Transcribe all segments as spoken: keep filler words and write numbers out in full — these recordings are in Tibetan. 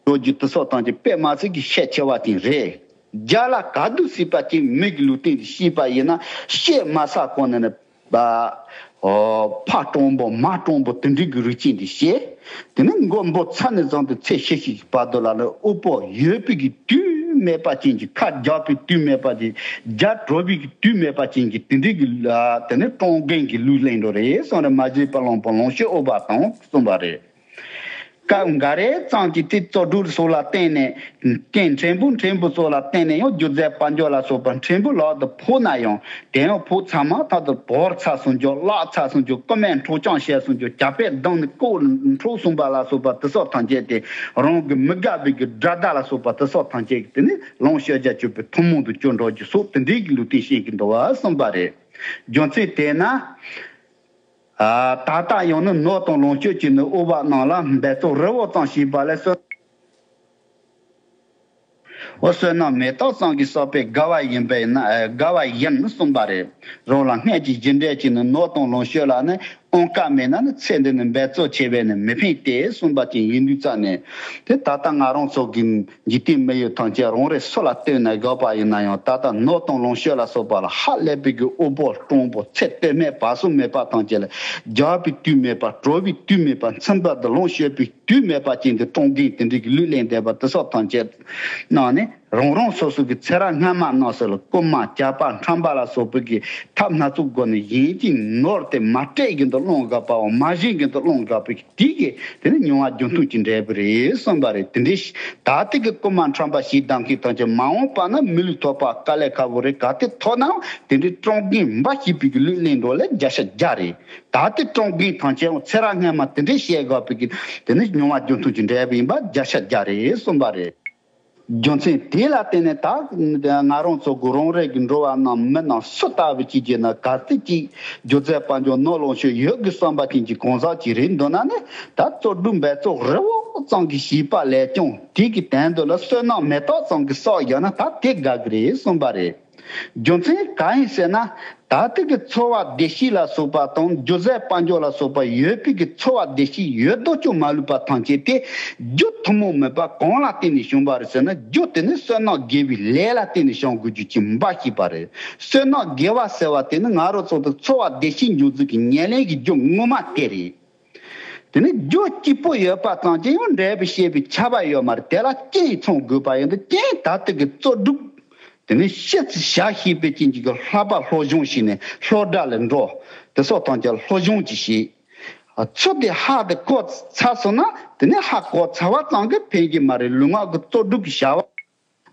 ལོ་རྒྱུས་དེ་སོགས་དང་ཅིག་དཔེ་མ་སྲིད་ཀྱི་ཤས་ཆེ་བ་ཅིག་རེད། རྒྱ་ལ་ག་དུས་སྲིད་པ་ཅིག་མི་གི་ལུས་རྟེན་དེ་ཤི་བ་ཡིན་ན་ཤས་མ་ས་གོ་ནས་ནི་པ། ཨོ། ཕ་སྤྲང་པོ་མ་སྤྲང་པོ་དེ་འདྲའི་གི་རིགས་ཅན་དེ་ཤི། དེ་ནི་མགོ་འབོ་ཚ་ནས་བཟུང་སྟེ་ཚེ་ཤི་ཤི་གི་བར་དུ་ལ་ནི་དབུལ་པོ་ཡོད་པའི་གི་དུས་མེད་པ་ཅན་གྱི་ཁ་རྒྱག་པའི་དུས་མེད་པ་ཅན། རྒྱ་གྲོལ་བའི་གི་དུས་མེད་པ་ཅན་གྱི་དེ་འདྲའི་གི་ལ་དེ་ནི་སྤྲང་རྒན་གྱི་ལུས་ལེན་འགྲོ་རེད་གསུངས་རེད། མ་བྱས་པ་གླང་པོ་ལོངས་སྤྱོད་དབུལ་བ་དང་གསུངས་པ་རེད། སྐབས་འགའ་རེ་ཙམ་གྱི་དེ་བཙོག་སྒྲུག་སོགས་ལ་བརྟེན་ནས་རྐྱེན་ཕྲན་བུ་ཕྲན་བུ་སོགས་ལ་བརྟེན་ནས་ཡང་སྒྱུ་རྩལ་དཔལ་འབྱོར་ལ་སོགས་པ་ཕྲན་བུ་ལག་ཏུ་ཕོག་ན་ཡང་དེ་ཡང་ཕོག་ཚང་མ་ཐག་ཏུ་བོར་ཚར་སོང་རྒྱུ་བརླག་ཚར་སོང་རྒྱུ་རྐུན་མས་འཕྲོག་བཅོམ་བྱས་སོང་རྒྱུ་ཇག་པས་བརྡུངས་ནས་བཀོག་འཕྲོག་སོང་པ་ལ་སོགས་པ་དེ་སོགས་ཐམས་ཅད་དེ་རང་གི་མི་དགའ་བའི་གི་དགྲ་ཟླ་ལ་སོགས་པ་དེ་སོགས་ཐམས་ཅད་ཀྱི་དེ་ནི་ལོངས་སྤྱོད་རྒྱ་ཆེ་བའི་ཐུན་མོང་དུ་གྱུར་འགྲོ་རྒྱུ་སོགས་དེ་འདྲའི་གི་ལུགས་བསྟན་བཤད་ཀྱི་འདུག་བ་གསུངས་པ་རེད། རྒྱུ་མཚན་དེས་ན། ཨ། ད་ལྟ་ཡང་ནི་ནོར་དང་ལོངས་སྤྱོད་ཀྱིས་ནི་དབུལ་བ་རྣམས་ལ་འབད་རྩོལ་རི་བོ་ཙམ་བྱས་པ་ལས་བསོད། འོ། བསོད་ནམས་མེ་ཏོག་ཙམ་གྱིས་བསགས་པའི་དགའ་བ་ཡིན་པས་ན། ཨ། དགའ་བ་ཡིན་གསུངས་པ་རེད། རང་ལ་སྔར་གྱི་རྒྱུ་འབྲས་ཀྱིས་ནི་ནོར་དང་ལོངས་སྤྱོད་ལ་ནི་དབང་བཀའ་མེད་ན་ནི་ཚེ་འདི་ནི་འབད་རྩོལ་ཆེ་བས་ནི་མི་ཕན་ཏེ་གསུངས་པ་ཅན་ཡིན་དུས་ཙང་ནས། དེ་ད་ལྟ་ང་རང་ཚོ་གི་འཇིག་རྟེན་མི་ཡུལ་ཐམས་ཅད་རང་རེ་སུ་ལ་ལྟོས་ནས་དགའ་བ་ཡིན་ན་ཡང་། ད་ལྟ་ནོར་དང་ལོངས་སྤྱོད་ལ་སོགས་པ་ལ་ཧ་ལས་པའི་གི་དབུལ་པོ་སྤྲང་པོ་ཚེ་སྟོད་སྨད་བར་གསུམ་མེད་པ་ཐམས་ཅད་ལ་རྒྱག་པའི་དུས་མེད་པ། གྲོལ་བའི་དུས་མེད་པ། ཚིམ་པ་དང་ལོངས་སྤྱོད་པའི་དུས་མེད་པ་ཅན་དུ་སྤྲང་རྒན་དེ་འདྲའི་གི་ལུས་ལེན་བསྡད་པ་དེ་སོགས་ཐམས་ཅད་ནང་ནས་རང་རང་སོ་སོ་གི་ཚེ་རབས་སྔ་མ་རྣམས་སུ་ལ་རྐུན་མ་ཇག་པ་ཁྲམ་པ་ལ་སོགས་པའི་གི་ཐབས་སྣ་ཚོགས་སྒོ་ནས་གཞན་གྱི་ནོར་དེ་མ་སྤྲད་བཞིན་དུ་སློང་དགོས་པའོ། མ་བཞེས་བཞིན་དུ་སློང་དགོས་པའི་དེ་གི་དེ་ནི་མྱོང་བ་རྒྱུ་མཐུན་གྱི་འབྲས་བུ་རེད་གསུངས་པ་རེད། དེ་འདྲའི་ད་ལྟའི་གི་རྐུན་མ་ཁྲམ་པ་ཞེ་སྡང་མཁན་ཐམས་ཅད་མ་འོངས་པ་ན་མི་ལུས་ཐོབ་པ་དཀའ་ལས་ཁག་པོ་རེད། གལ་ཏེ་ཐོབ་ནའང་དེ་འདྲའི་སྤྲང་རྒན་འབའ་ཞིག་པའི་གི་ལུས་ལེན་འགྲོ་ལས་བརྒྱ་ཆ་བརྒྱ་རེད། ད་ལྟའི་སྤྲང་རྒན་ཐམས་ཅད་ཡང་ཚེ་རབས་སྔ་མ་དེ་འདྲའི་བཤད་དགོས་པའི་གི་དེ་ནི་མྱོང་བ་རྒྱུ་མཐུན་གྱི་འབྲས་བུ་ཡིན་པ་བརྒྱ་ཆ་བརྒྱ་རེད་གསུངས་པ་རེད། རྒྱུ་མཚན་དེ་ལ་བརྟེན་ནས་ད་ང་རང་ཚོ་གི་རང་རེ་གི་འགྲོ་བ་རྣམས་མི་རྣམས་སུ་ལྟ་བུ་ཅིག་བྱས་ན། གལ་ཏེ་ཅིག་སྒྱུ་རྩལ་དཔལ་འབྱོར་ནོར་ལོངས་སྤྱོད་ཡོད་དགོས་བསམ་པ་ཅན་གྱི་གང་ཟག་ཅིག་རེད་འདུག་ན་ནི། ད་བཙོག་སྒྲུག་འབད་རྩོལ་རི་བོ་ཙམ་གྱིས་བྱས་པ་ལས་ཀྱང་དེ་གི་དོན་དུ་ལ་བསོད་ནམས་མེ་ཏོག་ཙམ་གྱིས་བསགས་བཞག་ན་ད་དེ་དགའ་གི་རེད་གསུངས་པ་རེད། རྒྱུ་མཚན་གང་ཡིན་ཟེར་ན། ད་ལྟའི་གི་འཚོ་བ་བདེ་སྐྱིད་ལ་སོགས་པ་དང་སྒྱུ་རྩལ་དཔལ་འབྱོར་ལ་སོགས་པ་ཡོད་པའི་གི་འཚོ་བ་བདེ་སྐྱིད་ཡོད་དོ་ཅོག་མ་ལུས་པ་ཐམས་ཅད་དེ་རྒྱུ་ཐུན་མོང་མིན་པ་གང་ལ་བརྟེན་ནས་བྱུང་བ་རེད་ཟེར་ན། རྒྱུ་དེ་ནི་བསོད་ནམས་དགེ་བའི་ལས་ལ་བརྟེན་ནས་བྱུང་དགོས་རྒྱུ་ཅིག་འབའ་ཞིག་པ་རེད། བསོད་ནམས་དགེ་བ་ཟེར་བ་དེ་ནི་ང་རང་ཚོ་དང་འཚོ་བ་བདེ་སྐྱིད་འབྱུང་ཚུལ་གྱི་ཉེར་ལེན་གྱི་རྒྱུ་ངོ་མ་དེ་རེད། དེ་ནི་རྒྱུ་གཅིག་པོ་ཡོད་པ་ཙམ་གྱིས་ཡང་འབྲས་བུ་བཤད་པའི་ཁྱབ་པ་ཡོད་མ་རེད། དེ་ལ་རྐྱེན་ཚང་དགོས་པ་ཡིན་དུས་རྐྱེན་ད་ལྟ་གི་བཙོག་སྒྲུག་དེ་ནི་ཤི་ཚེ་བྱ་ཤེས་པའི་རྐྱེན་གྱིས་ཀྱི་ལྷག་པ་སློབ་སྦྱོང་བྱས་ནས་སློབ་གྲྭ་ལ་འགྲོ། དེ་སོགས་དང་ཀྱང་སློབ་སྦྱོང་ཅིག་བྱེད། ཚུལ་དེ་ཧ་དེ་གོ་ཚར་སོང་ན་དེ་ནི་ཧ་གོ་ཚར་བ་ཙམ་གྱིས་ཕན་གྱི་མ་རེད། ལུས་ངག་གི་བཙོག་སྒྲུག་གི་བྱ་བ་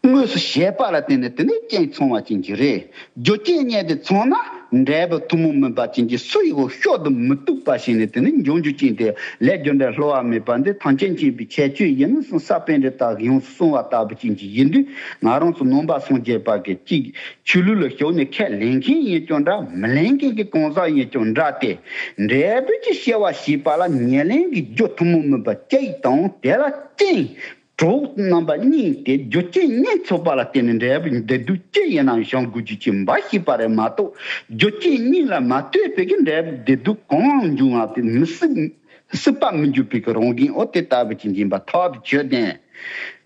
དངོས་སུ་བྱས་པ་ལ་བརྟེན་ནས་དེ་ནི་རྐྱེན་ཚང་བ་ཅན་གྱི་རེད། རྒྱུ་རྐྱེན་གཉིས་དེ་ཚང་ན་འབྲས་བུ་ཐུན་མོང་མིན་པ་ཅན་གྱི་སུ་ཡི་གོ་ཤོག་ཏུ་མི་གཏུགས་པ་ཞིག་ནས་དེ་ནི་འབྱུང་རྒྱུ་ཅན་དེ་ལས་རྒྱུ་འབྲས་བསླུ་བ་མེད་པ་འདི་ཐམས་ཅད་མཁྱེན་པའི་ཁྱད་ཆོས་ཡིན་གསུངས། ས་པཎྜི་ཏ་ཡོངས་སུ་གསུངས་པ་ལྟ་བུ་ཅན་གྱི་ཡིན་དུས། ང་རང་ཚོ་ནང་པ་སངས་རྒྱས་པ་གི་གཅིག་ཆོས་ལུགས་ལ་ཞུགས་ནས་ཁས་ལེན་མཁན་ཡིན་ཀྱང་འདྲ། མི་ལེན་མཁན་གྱི་གང་ཟག་ཡིན་ཀྱང་འདྲ་སྟེ། འབྲས་བུ་གྱི་སྐྱེ་བ་བྱེད་པ་ལ་ཉེར་ལེན་གྱི་རྒྱུ་ཐུན་མོང་མིན་པ་གཅིག་དང་། དེ་ལ་རྐྱེན་གྲོགས་རྣམ་པ་གཉིས་ཏེ། རྒྱུ་རྐྱེན་གཉིས་ཚོགས་པ་ལ་བརྟེན་ནས་འབྲས་བུ་བདེ་སྡུག་ཅི་ཡིན་ནའང་བྱུང་དགོས་རྒྱུ་ཅིག་འབའ་ཞིག་པ་རེད་མ་གཏོགས། རྒྱུ་རྐྱེན་གཉིས་ལ་མ་ལྟོས་པའི་གི་འབྲས་བུ་བདེ་སྡུག་གང་འབྱུང་བ་དེ་མི་སྲིད། སྲིད་པ་མི་འགྱུར་བའི་གི་རང་བཞིན། འོ་དེ་ལྟ་བུ་ཅིག་ཡིན་པ་ཐག་ཏུ་ཆོད་དེ།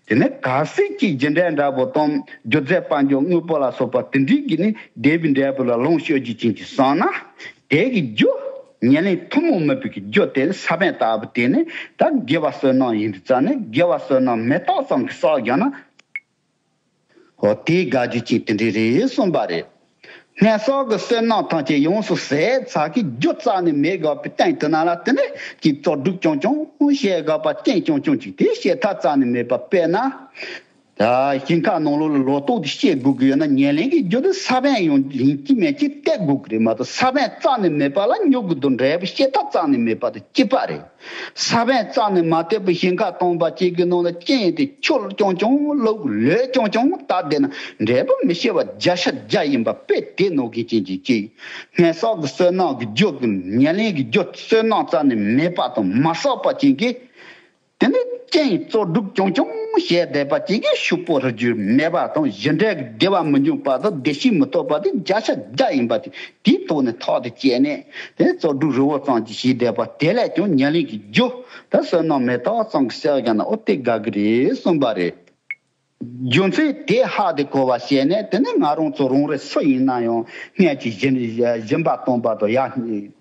དེ་ནས་གལ་སྲིད་ཀྱི་རྒྱུ་འབྲས་འདྲ་པོ་དང་སྒྱུ་རྩལ་དཔལ་འབྱོར་དངོས་པོ་ལ་སོགས་པ་དེ་འདྲའི་གི་ནི་བདེ་བའི་འབྲས་བུ་ལ་ལོངས་སྤྱོད་རྒྱུ་ཅན་གྱི་བསམ་ན། དེ་གི་རྒྱུ་ཉེར་ལེན་ཐུན་མོང་མིན་པའི་གི་རྒྱུ་དེ་ནི་ས་བོན་ལྟ་བུ་དེ་ནི་ད་དགེ་བ་བསོད་ནམས་ཡིན་དུས་ཙང་ནས། དགེ་བ་བསོད་ནམས་མེ་ཏོག་ཙམ་གྱིས་བསགས་བཞག་ན། འོ་དེའི་དགའ་རྒྱུ་ཅན་དེ་འདྲ་རེད་གསུངས་པ་རེད། སྔར་བསགས་ཀྱི་བསོད་ནམས་ཐམས་ཅད་ཡོངས་སུ་ཟད་ཚར་གི་རྒྱུ་རྩ་ནས་མེད་དགོས་པའི་སྟེང་དུ་ན་ལ་དེ་ནས་ཀྱི་བཙོག་སྒྲུག་ཅུང་ཅུང་བཤད་དགོས་པ་རྐྱེན་ཅུང་ཅུང་ཅིག་དེ་བཤད་ཐབས་རྩ་ནས་མེད་པ། དཔེར་ན། ད་ཞིང་ཁ་ནང་ལོགས་ལ་ལོ་ཏོག་དེ་སྐྱེ་དགོས་ཀྱི་ཡོད་ན། ཉེར་ལེན་གྱི་རྒྱུ་དེ་ས་བོན་ཡང་ཡིན་གཅིག་མིན་གཅིག་གཏད་དགོས་ཀྱི་རེད་མ་གཏོགས། ས་བོན་རྩ་ནས་མེད་པ་ལ་མྱུ་གུ་དང་འབྲས་བུ་སྐྱེ་ཐབས་རྩ་ནས་མེད་པ་དེ་གཅིག་པ་རེད། ས་བོན་རྩ་ནས་མ་གཏད་པའི་ཞིང་ཁ་སྟོང་པ་གཅིག་གི་ནང་ལ་རྐྱེན་དེ་ཆུ་ཅུང་ཅུང་བླུགས། ལུད་ཅུང་ཅུང་བཏབ་བསྡད་ན་འབྲས་བུ་མི་སྐྱེ་བ་བརྒྱ་ཆ་བརྒྱ་ཡིན་པ་དཔེ་དེ་ནོར་གི་རྐྱེན་གྱིས་གཅིག་སྔར་བསགས་ཀྱི་བསོད་ནམས་ཀྱི་རྒྱུ་གི་ཉེར་ལེན་གྱི་རྒྱུ་བསོད་ནམས་རྩ་ནས་མེད་པ་དང་མ་བསགས་པ་ཅན་གྱིས། དེ་ནི་ རྐྱེན་རྩོལ་སྒྲུབ་རྐྱང་རྐྱང་བྱས་བསྡད་པ་གཅིག་གིས་ཕྱུག་པོ་རེག་རྒྱུ་མེད་པ་དང་། གཞན་འབྲས་ཀྱི་བདེ་བ་མི་འབྱུང་བ་དང་། བདེ་སྐྱིད་མི་ཐོབ་པ་དེ་བརྒྱ་ཆ་བརྒྱ་ཡིན་པ་དེ། དེའི་ཐོག་ནས་ཐག་དེ་བཅད་ནས། དེ་རྩོལ་སྒྲུབ་རི་བོ་ཙམ་གྱིས་བྱས་བསྡད་པ་དེ་ལས་ཀྱང་ཉེར་ལེན་གྱི་རྒྱུ་དེ་བསོད་ནམས་མེ་ཏོག་ཙམ་གྱིས་བསལ་བཞག་ན། འོ་དེ་དགའ་གི་རེད་གསུངས་པ་རེད། རྒྱུ་མཚན་དེ་ཧ་དེ་གོ་བ་བྱས་ནས། དེ་ནས་ང་རང་ཚོ་རང་རེ་སུ་ཡིན་ན་ཡང་སྔར་གྱི་སྦྱིན་སྦྱིན་པ་བཏང་པ་དང་། ཡར་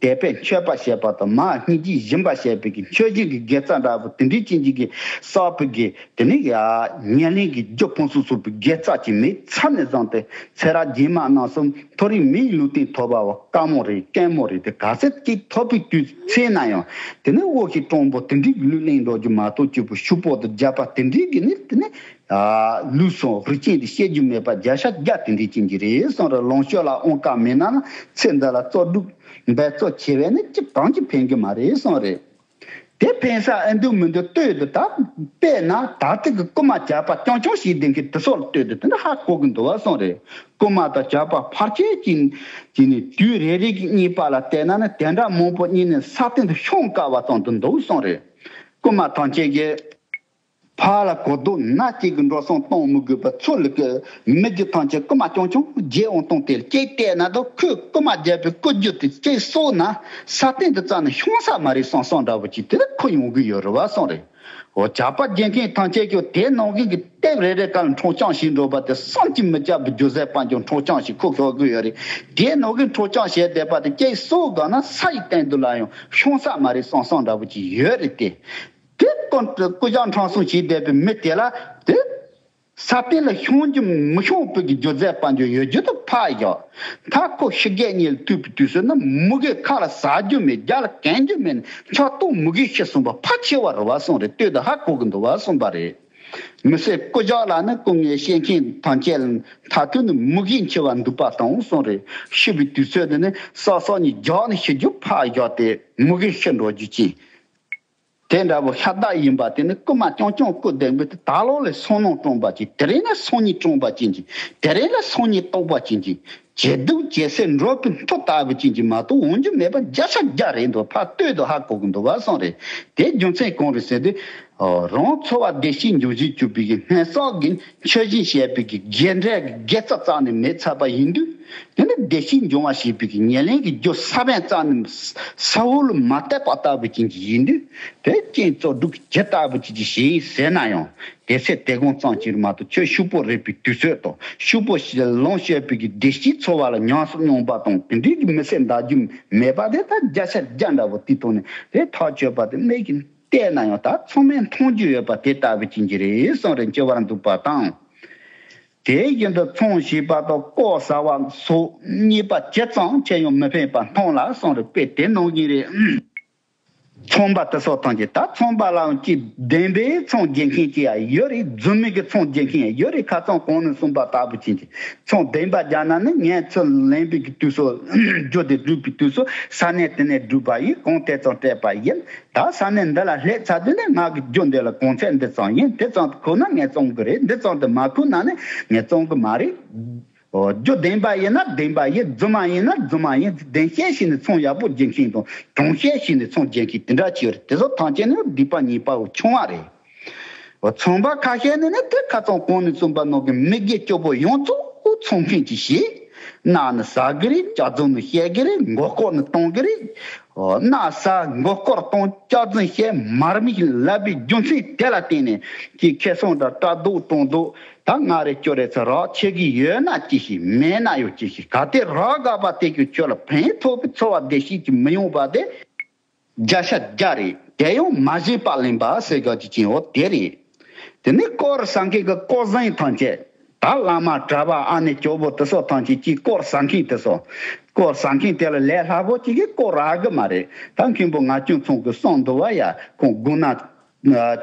དད་པས་མཆོད་པ་བྱས་པ་དང་། མར་སྙིང་རྗེས་སྦྱིན་པ་བྱས་པའི་གི་མཆོད་སྦྱིན་གྱི་དགེ་རྩ་འདྲ་པོ་དེ་འདྲའི་ཅན་གྱི་གི་བསགས་པའི་གི། དེ་ནས་ཡར་ཉེར་ལེན་གྱི་རྒྱུ་ཕུན་སུམ་ཚོགས་པའི་དགེ་རྩ་གྱི་མེ་མཚམས་ནས་བཟུང་སྟེ། ཚེ་རབས་རྗེས་མ་རྣམ་གསུམ་མཐོ་རིས་མིའི་ལུས་རྟེན་ཐོབ་པ་བ་དཀའ་མོ་རེད། སྐྱེན་མོ་རེད། དེ་ག་ཚད་ཅིག་ཐོབ་པའི་དུས་ཚེ་ན་ཡང་། དེ་ནས་དབང་ཤེད་སྤྲང་པོ་དེ་འདྲའི་ལུས་ལེན་འགྲོ་རྒྱུ་མ་གཏོགས། སྐྱིད་པོ་ཕྱུག་པོ་དང་རྒྱལ་པོ་དེ་འདྲའི་གི་ནི་དེ་ནས་ལུས་སོགས་རིགས་ཅན་དེ་བཤད་རྒྱུ་མེད་པ། བརྒྱ་ཆ་བརྒྱ་དེ་འདྲའི་ཅན་གྱི་རེད་གསུངས་རེད། ལོངས་སྤྱོད་ལ་དབང་བཀའ་མེད་ན་ན། ཚེ་འདི་ལ་རྩོལ་སྒྲུབ་འབད་རྩོལ་ཆེ་བས་ནི། ཅི་གང་ཅི་ཕན་གི་མ་རེད་གསུངས་རེད། དེ་ཕན་ས་ཨེ་འདུག་མི་འདུག་ལྟོས་དུས་ད། དཔེར་ན་ད་ལྟ་གི་རྐུན་མ་ཇག་པ་རྐྱང་རྐྱང་བྱས་བསྡད་མཁན་དེ་ཚོ་ལ་ལྟོས་དུས་དེ་འདྲ་ཧ་གོ་གི་འདུག་བ་གསུངས་རེད། རྐུན་མ་དང་ཇག་པ་ཕལ་ཆེར་གྱི་གྱི་ནི་དུས་རེ་རེ་གི་གཉིས་པ་ལ་བལྟས་ན་ནི། དེ་འདྲ་མང་པོ་གཉིས་ནི་ས་སྟེང་དུ་ཤོང་དཀའ་བ་ཙམ་དུ་འདུག་གསུངས་རེད། རྐུན་མ་ཐམས་ཅད་ཀྱིས་ཕར་ལ་གོ་ལྡོག་སྣ་གཅིག་གི་འགྲོ་སོང་གཏོང་མི་དགོས་པར། ཚུར་ལ་གི་མི་རྒྱུ་ཐམས་ཅད་རྐུན་མ་རྐྱང་རྐྱང་བརྗེ་འོང་སྟངས་དེ་ལ་གཅིག་བལྟས་ན། ད་ཁོས་རྐུན་མ་བརྒྱབ་པའི་རྐུ་རྒྱུ་དེ་གཅིག་གསོག་ན་ས་སྟེང་དུ་བཙལ་ནས་ཤོང་ས་མ་རེད་བསམ་བསམ་འདྲ་པོ་ཅིག་དེ་ལ་ཁོ་ཡོང་གི་ཡོད་རེད་བ་གསུངས་རེད། འོ་ཇག་པ་བརྒྱབ་མཁན་ཐམས་ཅད་ཀྱིས་དེ་ནང་གི་གི་ལྟེབ་རེ་རེ་ག་ལ་འཕྲོག་བཅོམ་བྱེད་འགྲོ་བ་དེ་བསམ་གྱིས་མི་ཁྱབ་པའི་རྒྱུ་ཟས་དཔལ་འབྱོར་འཕྲོག་བཅོམ་བྱེད་ཁོ་ཤོར་གི་ཡོད་རེད། དེ་ནང་གི་འཕྲོག་བཅོམ་བྱས་བསྡད་པ་དེ་གཅིག་གསོག་དགོས་ན་ས་ཡི་སྟེང་དུ་ལ་ཡང་ཤོང་ས་མ་རེད་བསམ་བསམ་འདྲ་པོ་ཅིག་ཡོད་རེད་དེ། དེ་རྐུ་རྐུ་ཇག་འཕྲང་སྲུང་བྱས་བསྡད་པའི་མི་དེ་ལ་དེ་ས་སྟེང་ལ་ཤོང་རྒྱུ་མི་ཤོང་བོད་ཀྱི་རྒྱུ་རྫས་དཔལ་འབྱོར་ཡོད་རྒྱུ་དེ་ཕར་བཞག། ད་ཁོ་ཤི་རྒས་གཉིད་ལ་ཐུག་པའི་དུས་སུ་ན་མུ་གེ་ཁ་ལ་ཟ་རྒྱུ་མེད། རྒྱབ་ལ་གན་རྒྱུ་མེད་ན་ཆག་ཐོག་མུ་གེ་ཤི་སོང་བ་ཕལ་ཆེ་བ་རེད་བ་གསུངས་རེད། ལྟོས་དང་ཧ་གོ་གི་འདུག་བ་གསུངས་པ་རེད། མི་སེར་རྐུ་ཇག་ལ་ནི་རྐུ་ངལ་བཤད་མཁན་ཐམས་ཅད་ལ་མཐའ་མཐུན་ནི་མུ་གེ་འཆི་བ་འདུག་པ་དང་གསུངས་རེད། ཤི་བའི་དུས་ཚོད་དེ་ནི་ས་སོགས་ནི་རྒྱག་ནི་ཤི་རྒྱུ་ཕར་བཞག་སྟེ་མུ་གེ་ཤི་འགྲོ་རྒྱུ་ཅན། དེ་འདྲ་བོ་ཤ་སྟག་ཡིན་པ་དེ་ནི་རྐུན་མ་རྐྱང་རྐྱང་རྐུ་བསྡད་པའི་དེ་ད་ལོ་ལ་སང་ལོ་བཀྲོངས་པ་ཅིག། དེ་རིང་ལ་སང་ཉིན་བཀྲོངས་པ་ཅིག་ཅིག། དེ་རིང་ལ་སང་ཉིན་ལྟོགས་པ་ཅིག་ཅིག། ཇེ་སྡུག་ཇེ་སེར་འགྲོ་གི་མཐོ་ལྟ་བུ་ཅིག་ཅིག་མ་གཏོགས་འོང་རྒྱུ་མེད་པ་བརྒྱ་ཆ་བརྒྱ་རེད་འདུག། ཕར་ལྟོས་དང་ཧ་གོ་གི་འདུག་བ་གསུངས་རེད། དེ་རྒྱུ་མཚན་གང་རེད་ཟེར་དུས། རང་འཚོ་བ་བདེ་སྐྱིད་འབྱུང་བཞིན་བཅུག་པའི་གི་སྔོན་བསགས་ཀྱི་མཆོད་སྦྱིན་བྱས་པའི་གི་དགེ་འབྲས་ཀྱི་དགེ་རྩ་རྩ་ནས་མེད་ཚར་བ་ཡིན་དུས། དེ་ནི་བདེ་སྐྱིད་འབྱུང་བ་ཞེས་པའི་གི་ཉེར་ལེན་གྱི་རྒྱུ་ས་བོན་རྩ་ནས་ས་འོག་ལ་མ་གཏད་པ་ལྟ་བུ་ཅན་གྱི་ཡིན་དུས། དེ་རྐྱེན་རྩོལ་སྒྲུབ་ཀྱི་ལྟ་བུ་ཅན་གྱི་ཞིག་ཡིན་ཟེར་ན་ཡང་། དེ་ཚེ་དེ་གོང་ཙམ་གྱིས་མ་གཏོགས་ཁྱོད་ཕྱུག་པོ་རེག་པའི་དུས་ཚོད་དང་། ཕྱུག་པོ་ཞིག་ལ་ལོངས་སྤྱོད་པའི་གི་བདེ་སྐྱིད་འཚོ་བ་ལ་ཉམས་སུ་མྱོང་པ་དང་། དེ་འདྲའི་གི་མི་ཚེ་འདའ་རྒྱུ་མེད་པ་དེ་ད་བརྒྱ་ཆ་བརྒྱ་འདྲ་བོ་དེ་ཐོག་ནས་དེ་ཐག་ཆོད་པ་དེ་མེད་ཀྱི། བལྟས་ན་ཡང་ད་ཚང་མས་མཐོང་རྒྱུ་ཡོད་པ་དེ་ལྟ་བུ་ཅན་གྱི་རེད་གསུངས་རེད། འཆི་བར་འདུག་པ་དང་། དེ་བཞིན་དུ་ཚོང་བྱེད་པ་དང་། དཀོར་ཟ་བ་སོགས་གཉིས་པ་ཇི་ཙམ་ཁྱེད་ཡང་མི་ཕན་པ་མཐོང་ལ་གསུངས་རེད། དཔེ་དེ་ནང་བཞིན་རེད། ཚོང་པ་དེ་ཚོ་ཐམས་ཅད་ད་ཚོང་པ་ལའང་ཅིག་བདེན་པའི་ཚོང་རྒྱག་མཁན་ཅིག་ཡང་ཡོད་རེད། རྫུན་མའི་གི་ཚོང་རྒྱག་མཁན་ཡང་ཡོད་རེད། ཁ་སང་གོང་ནས་གསུངས་པ་ལྟ་བུ་ཅན་གྱི་ཚོང་བདེན་པ་རྒྱག་ན་ནི། ངས་ཚུར་ལེན་པའི་གི་དུས་སུ་རྒྱུ་དེ་སྒྲུབ་པའི་དུས་སུ་ས་གནས་དེ་ནས་སྒྲུབ་པ་ཡིན། གོང་དེ་ཙམ་སྤྲད་པ་ཡིན། ད་ས་གནས་འདི་ལ་སླེབས་ཚར་དུས་ནས་ང་གི་རྒྱུ་འདི་ལ་གོང་ཚད་འདི་ཙམ་ཡིན། འདི་ཙམ་དུ་ཁུག་ན་ངས་བཙོང་གི་རེད། འདི་ཙམ་དུ་མ་ཁུག་ན་ནི་ངས་བཙོང་གི་མ་རེད། འོ། རྒྱུ་བདེན་པ་ཡིན་ན་བདེན་པ་ཡིན། རྫུན་མ་ཡིན་ན་རྫུན་མ་ཡིན། བདེན་བཤད་བྱས་ནས་ཚོང་ཡག་པོ་རྒྱག་མཁན་དང་དྲང་བཤད་བྱས་ནས་ཚོང་རྒྱག་མཁན་དེ་འདྲ་ཅིག་ཡོད་རེད། དེ་ཚོ་ཐམས་ཅད་ནི་སྡིག་པ་ཉེས་པ་བོ་ཆུང་བ་རེད། འོ། ཚོང་པ་ཁ་ཤས་ནི་ནི་དེ་ཁ་སང་གོང་ནས་གསུངས་པ་ནང་གི་མི་དགེ་བཅུ་པོ་ཡོངས་རྫོགས་ཚོང་མཁན་ཅིག་བྱས། གནའ་ནི་ཟ་གི་རེད། སྐྱག་རྫུན་ནི་བཤད་གི་རེད། མགོ་སྐོར་ནི་གཏོང་གི་རེད། འོ། གནའ་ཟ། མགོ་སྐོར་གཏོང་། སྐྱག་རྫུན་བཤད། མར་མེ་ལབ་པའི་རྒྱུ་མཚན་དེ་ལ་བརྟེན་ནས་ཀྱི་ཁེ་བཟང་དང་སྐྲག་སྡུག་གྲོང་སྡུག་ད་ང་རེ་ཁྱོད་རེ་ཚོ་རག་ཆེ་གི་ཡོད་ན་ཅི་ཞིག་མེད་ན་ཡང་ཅི་ཞིག་གལ་ཏེ་རག་དགོས་པ་དེ་ཀྱང་ཁྱོད་ལ་ཕན་ཐོགས་པའི་འཚོ་བ་བདེ་སྐྱིད་ཀྱི་མི་ཡོང་བ་དེ་བརྒྱ་ཆ་བརྒྱ་རེད། དེ་ཡང་མ་བྱས་པ་ལེན་པ་ཟེར་དགོས་ཀྱི་ཅན་འོ་དེ་རེད། དེ་ནས་དཀོར་ཟ་མཁན་གྱི་དཀོར་ཟན་ཐམས་ཅད། ད་བླ་མ་གྲྭ་པ་ཨ་ནེ་སྐྱོ་པོ་དེ་ཚོ་ཐམས་ཅད་ཀྱིས་དཀོར་ཟ་མཁན་དེ་ཚོ། དཀོར་ཟ་མཁན་དེ་ལ་ལས་སླ་པོ་ཅིག་གིས་དཀོར་རག་གི་མ་རེད། ད་མཁན་པོ་ང་ཁྱོད་ཚང་གི་གསུངས་འདུག་བ་ཡ། ཁོང་དགུན་ན་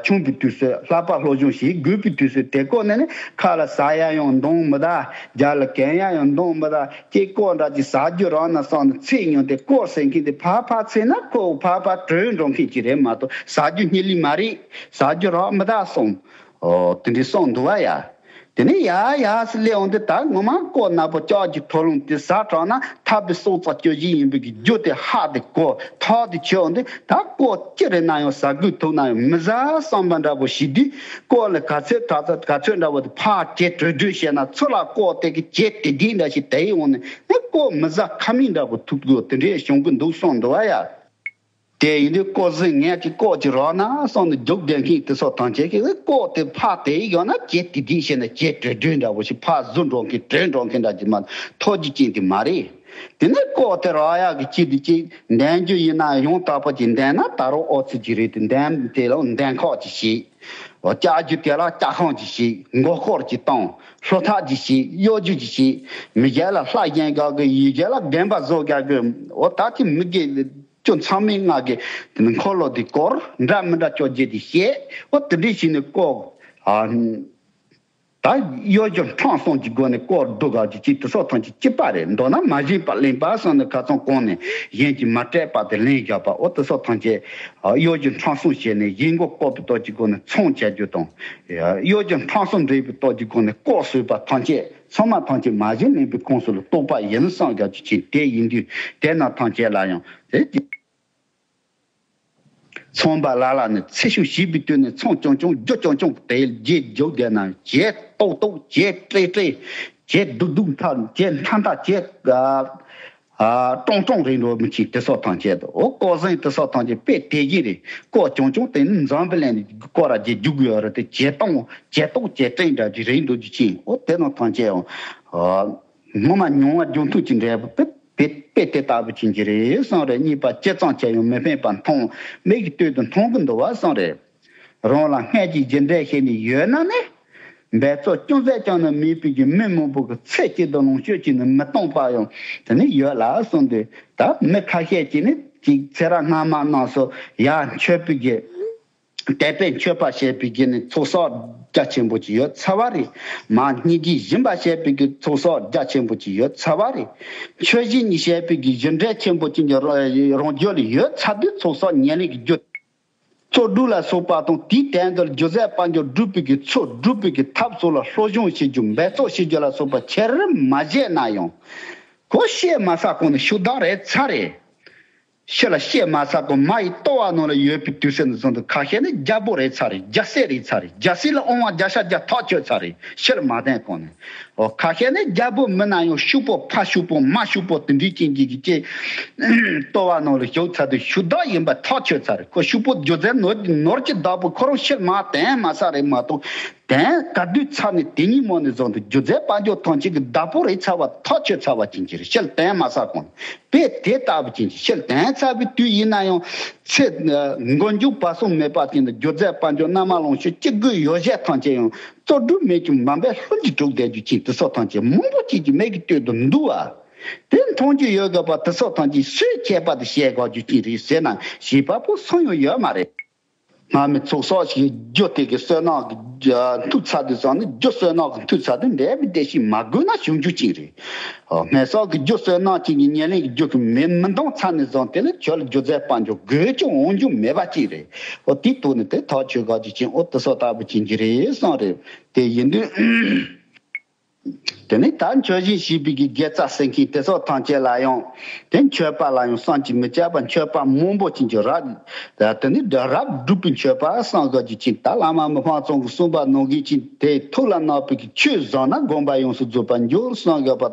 ཆུང་པའི་དུས་སུ་ལྷག་པ་སློབ་སྦྱོང་བྱེད་དགོས་པའི་དུས་སུ་དེ་ཀོ་ནས་ནི་ཁ་ལ་ཟ་ཡ་ཡང་འདང་མི་གདའ། རྒྱབ་ལ་གན་ཡ་ཡང་འདང་མི་གདའ། ཀྱེ་དཀོར་འདྲ་ཅིག་ཟ་རྒྱུ་རག་ན་བསམ་ནས་ཚིག་ཉོན་ཏེ་དཀོར་ཟ་མཁན་དེ་ཕར་ཕར་ཚིག་ན་ཁོ་ཕར་ཕར་བྲོས་འགྲོ་མཁན་ཅིག་རེད་མ་གཏོགས་ཟ་རྒྱུ་རྙེད་ལི་མ་རེད། ཟ་རྒྱུ་རག་མི་གདའ་སོང་། ཨོ། དེ་འདྲའི་གསུངས་འདུག་བ་ཡ། དེ་ནས་ཡར་ཡར་སུ་སླེབས་འོང་དུས་ད་ངོ་མ་ལྐོག་ནག་པོ་ལྕགས་ཀྱི་ཐོ་རངས་དེ་ཟ་དྲགས་ན་ཐར་པའི་སྲོག་རྩ་གཅོད་བཞིན་ཡིན་པའི་གི་རྒྱུ་དེ་ཧ་དེ་གོ་ཐག་དེ་ཆོད་འོང་དུས་ད་ལྐོག་ཅི་རེད་ན་ཡང་ཟ་དགོས་ཐུག་ན་ཡང་མི་ཟ་བསམ་པ་འདྲ་པོ་ཞིག་དུས་ལྐོག་ལ་ག་ཚོད་ག་ཚོད་ག་ཚོད་འདྲ་པོ་དེ་ཕར་བྱེད་གྲོས་གྲོས་བྱས་ན་ཚུར་ལ་ལྐོག་དེ་གི་བྱེད་དེ་དེ་འདྲ་ཞིག་དེ་ཡིན་འོང་ནས་ནི་ལྐོག་མི་ཟ་ཁ་མིན་འདྲ་པོ་ཐུག་དགོས་དེ་འདྲས་བྱུང་གི་འདུག་བསམ་འདུག་བ་ཡ། དེ་ཡིན་དུས་ལྐོག་ཟིན་ངས་ཀྱི་ལྐོག་ཅིག་རག་ན་བསམ་ནས་རྒྱུག་བསྡད་མཁན་དེ་ཚོ་ཐམས་ཅད་ཀྱིས་ལྐོག་དེ་ཕར་དེ་ཡོད་ན་བྱེད་དེ་དེ་བྱས་ནས་བྱེད་གྲོས་གྲོས་འདྲ་པོ་ཞིག་ཕར་བཟོ་འགྲོ་མཁན་གྲོས་འགྲོ་མཁན་འདྲ་ཅིག་མ་ཐོག་ཅིག་ཅིག་དེ་མ་རེད། དེ་ནས་ལྐོག་དེ་རག་ཡག་གི་ཅིག་དེ་ཅིག་འདོན་རྒྱུ་ཡིན་ན་ཡང་དག་པོ་ཅིག་འདོན་ན་ད་རུང་ཨོ་ཙི་ཅིག་རེད། དེ་འདོན་དེ་ལ་འདོན་ཁག་ཅིག་བྱེད། ལྕགས་རྒྱུ་དེ་ལ་ལྕགས་ཁང་ཅིག་བྱེད། མགོ་སྐོར་ཅིག་བཏང་། ལྷོ་ཐག་ཅིག་བྱེད། གཡོ་སྒྱུ་ཅིག་བྱེད། མི་སྒེར་ལ་ལྷ་བཞེངས་དགའ་གི་ཡུལ་སྒེར་ལ་དགོན་པ་བཟོ་དགའ་གི་འོ་ད་དེ་མི་སྒེར་ཅུང་ཚང་མའི་ང་གི་འཁོར་ལོ་དེ་སྐོར་འདྲ་མི་འདྲ་ཅོ་རྒྱུ་དེ་བཤད། འོ་དེ་འདྲ་བྱས་ནས་ལྐོག་ཨ་ད་གཡོ་སྒྱུ་ཕྲང་སོང་གི་སྒོ་ནས་སྐོར་སྡུག་ག་གི་ཅིག་དེ་སོགས་ཐམས་ཅད་སྐྱིད་པ་རེད། མདོར་ན་མ་བྱིན་པ་ལེན་པ་སོགས་ནི་ཁ་ཚང་གོང་ནས་གཞན་གྱིས་མ་སྤྲད་པ་དེ་ལེན་བཞག་པ་འོ་དེ་སོགས་ཐམས་ཅད་གཡོ་སྒྱུ་ཕྲང་སོང་བྱས་ནས་གཞན་མགོ་བསྐོར་བའི་སྟོབས་ཀྱི་སྒོ་ནས་ཚོང་བྱ་རྒྱུ་དང་། གཡོ་སྒྱུ་ཕྲང་སོང་འདྲེས་པའི་སྟོབས་ཀྱི་སྒོ་ནས་ལྐོག་ཟོས་པ་ཐམས་ཅད་ཚང་མ་ཐམས་ཅད་མ་བྱིན་ལེན་པའི་ཁོངས་སུ་ལ་གཏོགས་པ་ཡིན་བསམ་བཞག་རྒྱུ་ཅིག་དེ་ཡིན་དུས་དེ་རྣམས་ཐམས་ཅད་ལ་ཡང་དེ་ཚོང་པ་ལ་ལ་ནི་ཚེ་ཤུགས་ཞིག་པའི་དུས་ནས་ཚོང་ཅུང་ཅུང་རྒྱུ་ཅུང་ཅུང་དེ་རྗེས་འཇུག་བསྡད་ན་ཇེ་ཏོག་ཏོག་ཇེ་ཏྲེ་ཏྲེ་ཇེ་སྡུག་སྡུག་མཐའ་ཇེ་མཐའ་མཐའ་ཇེ་ཀྲོང་ཀྲོང་རེད་འགྲོ་མི་ཅིག་དེ་སོགས་ཐམས་ཅད་དུ་འོ་ལྐོག་ཟིན་དེ་སོགས་ཐམས་ཅད་དཔེ་དེ་བཞིན་རེད། ལྐོག་ཆུང་ཆུང་དེ་ནི་འཛམ་བུ་གླིང་ནས་ལྐོག་ར་ཇེ་རྒྱུག་ཡོད་རེད་དེ་ཇེ་སྟོང་ཇེ་ཏོག་ཇེ་ཏྲེ་འདྲ་ཅིག་རེད་འགྲོ་རྒྱུ་ཅིག་འོ་དེ་རྣམས་ཐམས་ཅད་ཡང་ངོ་མ་མྱོང་བ་རྒྱུ་མཐུན་གྱི་འབྲས་བུ་དཔེ་དཔེ་དཔེ་དེ་ལྟ་བུ་ཅན་གྱི་རེད་བསམ་རེད། གཉིས་པ་ཇི་ཙམ་བྱས་ཡང་མི་ཕན་པ་མཐོང་མིག་གི་སྟོད་དུ་མཐོང་གི་འདུག་བ་བསམ་རེད། རང་ལ་སྔར་གྱི་རྒྱུ་འབྲས་ཤེས་ནས་ཡོད་ན་ནི། འབད་རྩོལ་ཅུང་ཟད་ཀྱང་ནི་མེད་པའི་གི་མི་མང་པོ་གི་ཚེ་གཅིག་ཏུ་ལོངས་སྤྱོད་ཀྱིས་ནི་མི་སྟོང་པ་ཡང་དེ་ནི་ཡོད་ལ་གསུངས་ཏེ། ད་མི་ཁ་ཤས་ཀྱིས་ནི་ཅིག་ཚེ་རབས་སྔ་མ་རྣམས་སུ་ཡར་མཆོད་པའི་གི་དད་པས་མཆོད་པ་བྱས་པའི་གི་ནི་ཚོགས་བསགས་རྒྱ་ཆེན་པོ་ཅིག་ཡོད་ཚར་བ་རེད། མ་སྙིང་རྗེས་སྦྱིན་པ་བྱས་པའི་གི་ཚོགས་བསགས་རྒྱ་ཆེན་པོ་ཅིག་ཡོད་ཚར་བ་རེད། མཆོད་སྦྱིན་གཉིས་བྱས་པའི་གི་རྒྱུ་འབྲས་ཆེན་པོ་ཅན་གྱི་རང་རྒྱུད་ལ་ཡོད་ཚར་དུས་ཚོགས་བསགས་ཉེར་ལེན་གྱི་རྒྱུ། རྩོལ་སྒྲུབ་ལ་སོགས་པ་དང་དེའི་དོན་དུ་སྒྱུ་རྩལ་དཔལ་འབྱོར་སྒྲུབ་པའི་གི་ཚུལ་སྒྲུབ་པའི་གི་ཐབས་སོགས་ལ་སློབ་སྦྱོང་བྱེད་རྒྱུ་འབད་རྩོལ་བྱེད་རྒྱུ་ལ་སོགས་པ་ཆེར་མ་བྱས་ན་ཡང་། ཁོ་ཤེས་མ་ཚར་གོང་ནས་ཤུགས་དག་རེད་ཚར་རེད། ཕྱི་ལ་ཤེས་མ་ཚར་གོང་མ་ཡི་ལྟོ་བ་ནང་ལ་ཡོད་པའི་དུས་ཚོད་ནས་བཟུང་སྟེ་ཁ་ཤས་ནི་རྒྱལ་པོ་རེད་ཚར་རེད། རྒྱལ་སྲས་རེད་ཚར་རེད། རྒྱལ་སྲས་ལ་དབང་བ་བརྒྱ་ཆ་བརྒྱ་ཐག་ཆོད་ཚར་རེད། ཕྱིར་མ་བསྟན་གོང་ནས། ཨོ་ཁ་ཤས་ནི་རྒྱལ་པོ་མིན་ན་ཡང་ཕྱུག་པོ་ཕ་ཕྱུག་པོ་མ་ཕྱུག་པོ་དེ་འདྲའི་རྐྱེན་གྱིས་ཀྱི་ལྟོ་བ་ནང་ལ་ཞུགས་ཚར་དུས་ཤུགས་དག་ཡིན་པ་ཐག་ཆོད་ཚར་རེད། ཁོ་ཕྱུག་པོ་སྒྱུ་རྩལ་ནོར་ནོར་གྱི་བདག་པོ་ཁོ་རང་ཕྱིར་མ་བསྟན་མ་ཚར་རེད་མ་གཏོགས་བསྟན་ག་དུས་ཚར་ནས་དེ་ཉིན་མོ་ནས་བཟུང་སྟེ་སྒྱུ་རྩལ་དཔལ་འབྱོར་ཐམས་ཅད་ཀྱི་བདག་པོ་རེད་ཚར་བ་ཐག་ཆོད་ཚར་བ་ཅན་གྱི་རེད། ཕྱིར་བསྟན་མ་ཚར་གོང་ནས། དཔེ་དེ་ལྟ་བུ་ཅན་གྱི་ཕྱིར་བསྟན་ཚར་བའི་དུས་ཡིན་ན་ཡང་ཚེ་མགོ་མཇུག་བར་གསུམ་མེད་པ་ཅན་དུ་སྒྱུ་རྩལ་དཔལ་འབྱོར་སྣ་མང་ལོངས་སྤྱོད་ཅི་དགོས་ཡོ་བྱད་ཐམས་ཅད་ཡང་རྩོལ་སྒྲུབ་མེད་ཀྱང་མ་འབད་ལྷུར་གྱིས་གྲུབ་བསྡད་རྒྱུ་ཅན་དེ་ཚོ་ཐམས་ཅད་མང་པོ་ཅིག་གི་མིག་གི་སྟོད་དུ་འདུག་བ། དེ་མཐོང་རྒྱུ་ཡོད་དགོས་པ་དེ་ཚོ་ཐམས་ཅད་སུས་མཁས་པ་དེ་བཤད་དགོས་རྒྱུ་ཅན་རེད་ཟེར་ན་ཞེས་པ་པོ་སུ་ཡང་ཡོད་མ་རེད། སྔ་མའི་ཚོགས་བསགས་ཤིག་རྒྱུ་དེ་གི་བསོད་ནམས་ཀྱི་མཐུ་ཚད་དུ་སོང་ནས་རྒྱུ་བསོད་ནམས་ཀྱི་མཐུ་ཚད་དུ་འབྲས་བུ་བདེ་ཞིང་མ་དགོས་ན་བྱུང་རྒྱུ་ཅིག་རེད། ཨོ་སྨན་གསོག་གི་རྒྱུ་བསོད་ནམས་ཅན་གྱི་ཉེར་ལེན་གྱི་རྒྱུ་གི་མེ་མི་འདང་ཚར་ནས་བཟུང་དེ་ལ་ཁྱོད་ལ་སྒྱུ་རྩལ་དཔལ་འབྱོར་དགོས་ཀྱང་འོང་རྒྱུ་མེད་པ་ཅིག་རེད། ཨོ་དེའི་ཐོག་ནས་དེ་ཐག་ཆོད་ག་རྒྱུ་ཅན་ཨོ་དེ་སོགས་ལྟ་བུ་ཅན་གྱི་རེད་གསུངས་རེད། དེ་ཡིན་དུས། དེ་ནས་ད་མཆོད་སྦྱིན་བྱས་པའི་གི་དགེ་རྩ་ཟེར་མཁན་དེ་ཚོ་ཐམས་ཅད་ལ་ཡང་དེ་མཆོད་པ་ལ་ཡང་བསམ་གྱིས་མི་ཁྱབ་པ་མཆོད་པ་མང་པོ་ཅན་གྱི་རབ། དེ་ནས་རབ་སྒྲུབ་པའི་མཆོད་པ་བསམ་དགོས་རྒྱུ་ཅན། ད་བླ་མ་མི་ཕམ་ཚང་གིས་གསུངས་པ་ནང་བཞིན་ཅིག་དེ་ཐུགས་ལ་བརྣག་པའི་གི་ཆོས་བཟང་ན་སྒོམ་པ་ཡོངས་སུ་རྫོགས་པར་འགྱུར་བསམ་དགོས་པ།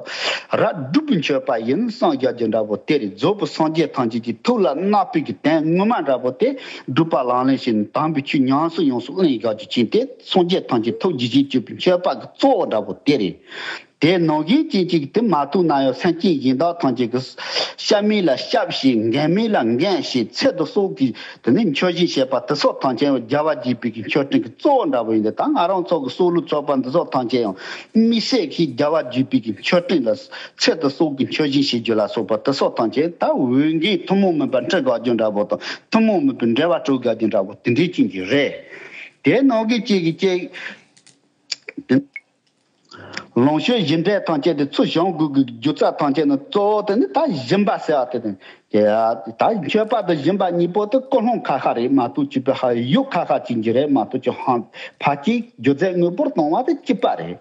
རབ་སྒྲུབ་པའི་མཆོད་པ་ཡིན་བསམ་དགོས་རྒྱུ་འདྲ་པོ་དེ་རེད། རྫོགས་པའི་སངས་རྒྱས་ཐམས་ཅད་ཀྱི་ཐུགས་ལ་བརྣག་པའི་གི་དོན་ངོ་མ་འདྲ་པོ་དེ་སྒྲུབ་པ་ལག་ལེན་བྱས་ནས་དམ་པའི་ཆོས་ཉམས་སུ་ཡོངས་སུ་ལེན་དགོས་རྒྱུ་ཅན་དེ་སངས་རྒྱས་ཐམས་ཅད་ཐུགས་རྗེ་ཅན་གྱུར་པའི་མཆོད་པ་གི་གཙོ་བོ་འདྲ་པོ་དེ་རེད། དེ་ནང་བཞིན་ཅན་གཅིག་དེ་མ་ཐུག་ན་ཡང་སེམས་ཅན་གཞན་དག་ཐམས་ཅད་ཀྱི་གཤབ་མིན་ལ་གཤབ་བྱས། འགེམ་མིན་ལ་འགེམ་བྱས། ཚེ་དང་སྲོག་གི་དེ་ནས་མཆོད་སྦྱིན་བྱེད་པ་དེ་སོགས་ཐམས་ཅད་ཡང་རྒྱལ་བ་དགྱེས་པའི་གི་མཆོད་སྤྲིན་གྱི་གཙོ་བོ་འདྲ་པོ་ཡིན་ཏེ། ད་ང་རང་ཚོ་གི་སྲོག་བླུ་ཚོགས་པ་འདི་ཚོ་ཐམས་ཅད་ཡང་དམིགས་བསལ་གྱིས་རྒྱལ་བ་དགྱེས་པའི་གི་མཆོད་སྤྲིན་ལ་ཚེ་དང་སྲོག་གི་མཆོད་སྦྱིན་བྱེད་རྒྱུ་ལ་སོགས་པ་དེ་སོགས་ཐམས་ཅད་ད་འོས་འགན་ཐུན་མོང་མིན་པ་འཁྲི་དགོས་རྒྱུ་འདྲ་པོ་དང་ཐུན་མོང་མིན་པའི་འབྲེལ་བ་གྲོལ་དགོས་རྒྱུ་འདྲ་པོ་དེ་འདྲའི་ཅན་གྱི་རེད། དེ་ནང་གི་གཅིག་གི་གཅིག་ལོངས་སྤྱོད་བཞི་འབྲེལ་ཐམས་ཅད་དེ་ཚུར་བྱུང་དགོས་ཀྱི་རྒྱུ་རྩ་ཐམས་ཅད་ནི་གཙོ་བོ་དེ་ནི་ད་སྦྱིན་པ་ཟེར་བ་དེ་དང་། དེ་ད་མཆོད་པ་དང་སྦྱིན་པ་གཉིས་པོ་དེ་ཀུན་སློང་ཁ་ཁ་རེད་མ་གཏོགས་ཅིག་པའི་ཧ་ཡུག་ཁ་ཁ་ཅིག་གི་རེད་མ་གཏོགས་ཅིག་ཧང་ཕ་གིའི་སྒྱུ་རྩལ་དངོས་པོར་གཏོང་བ་དེ་གཅིག་པ་རེད།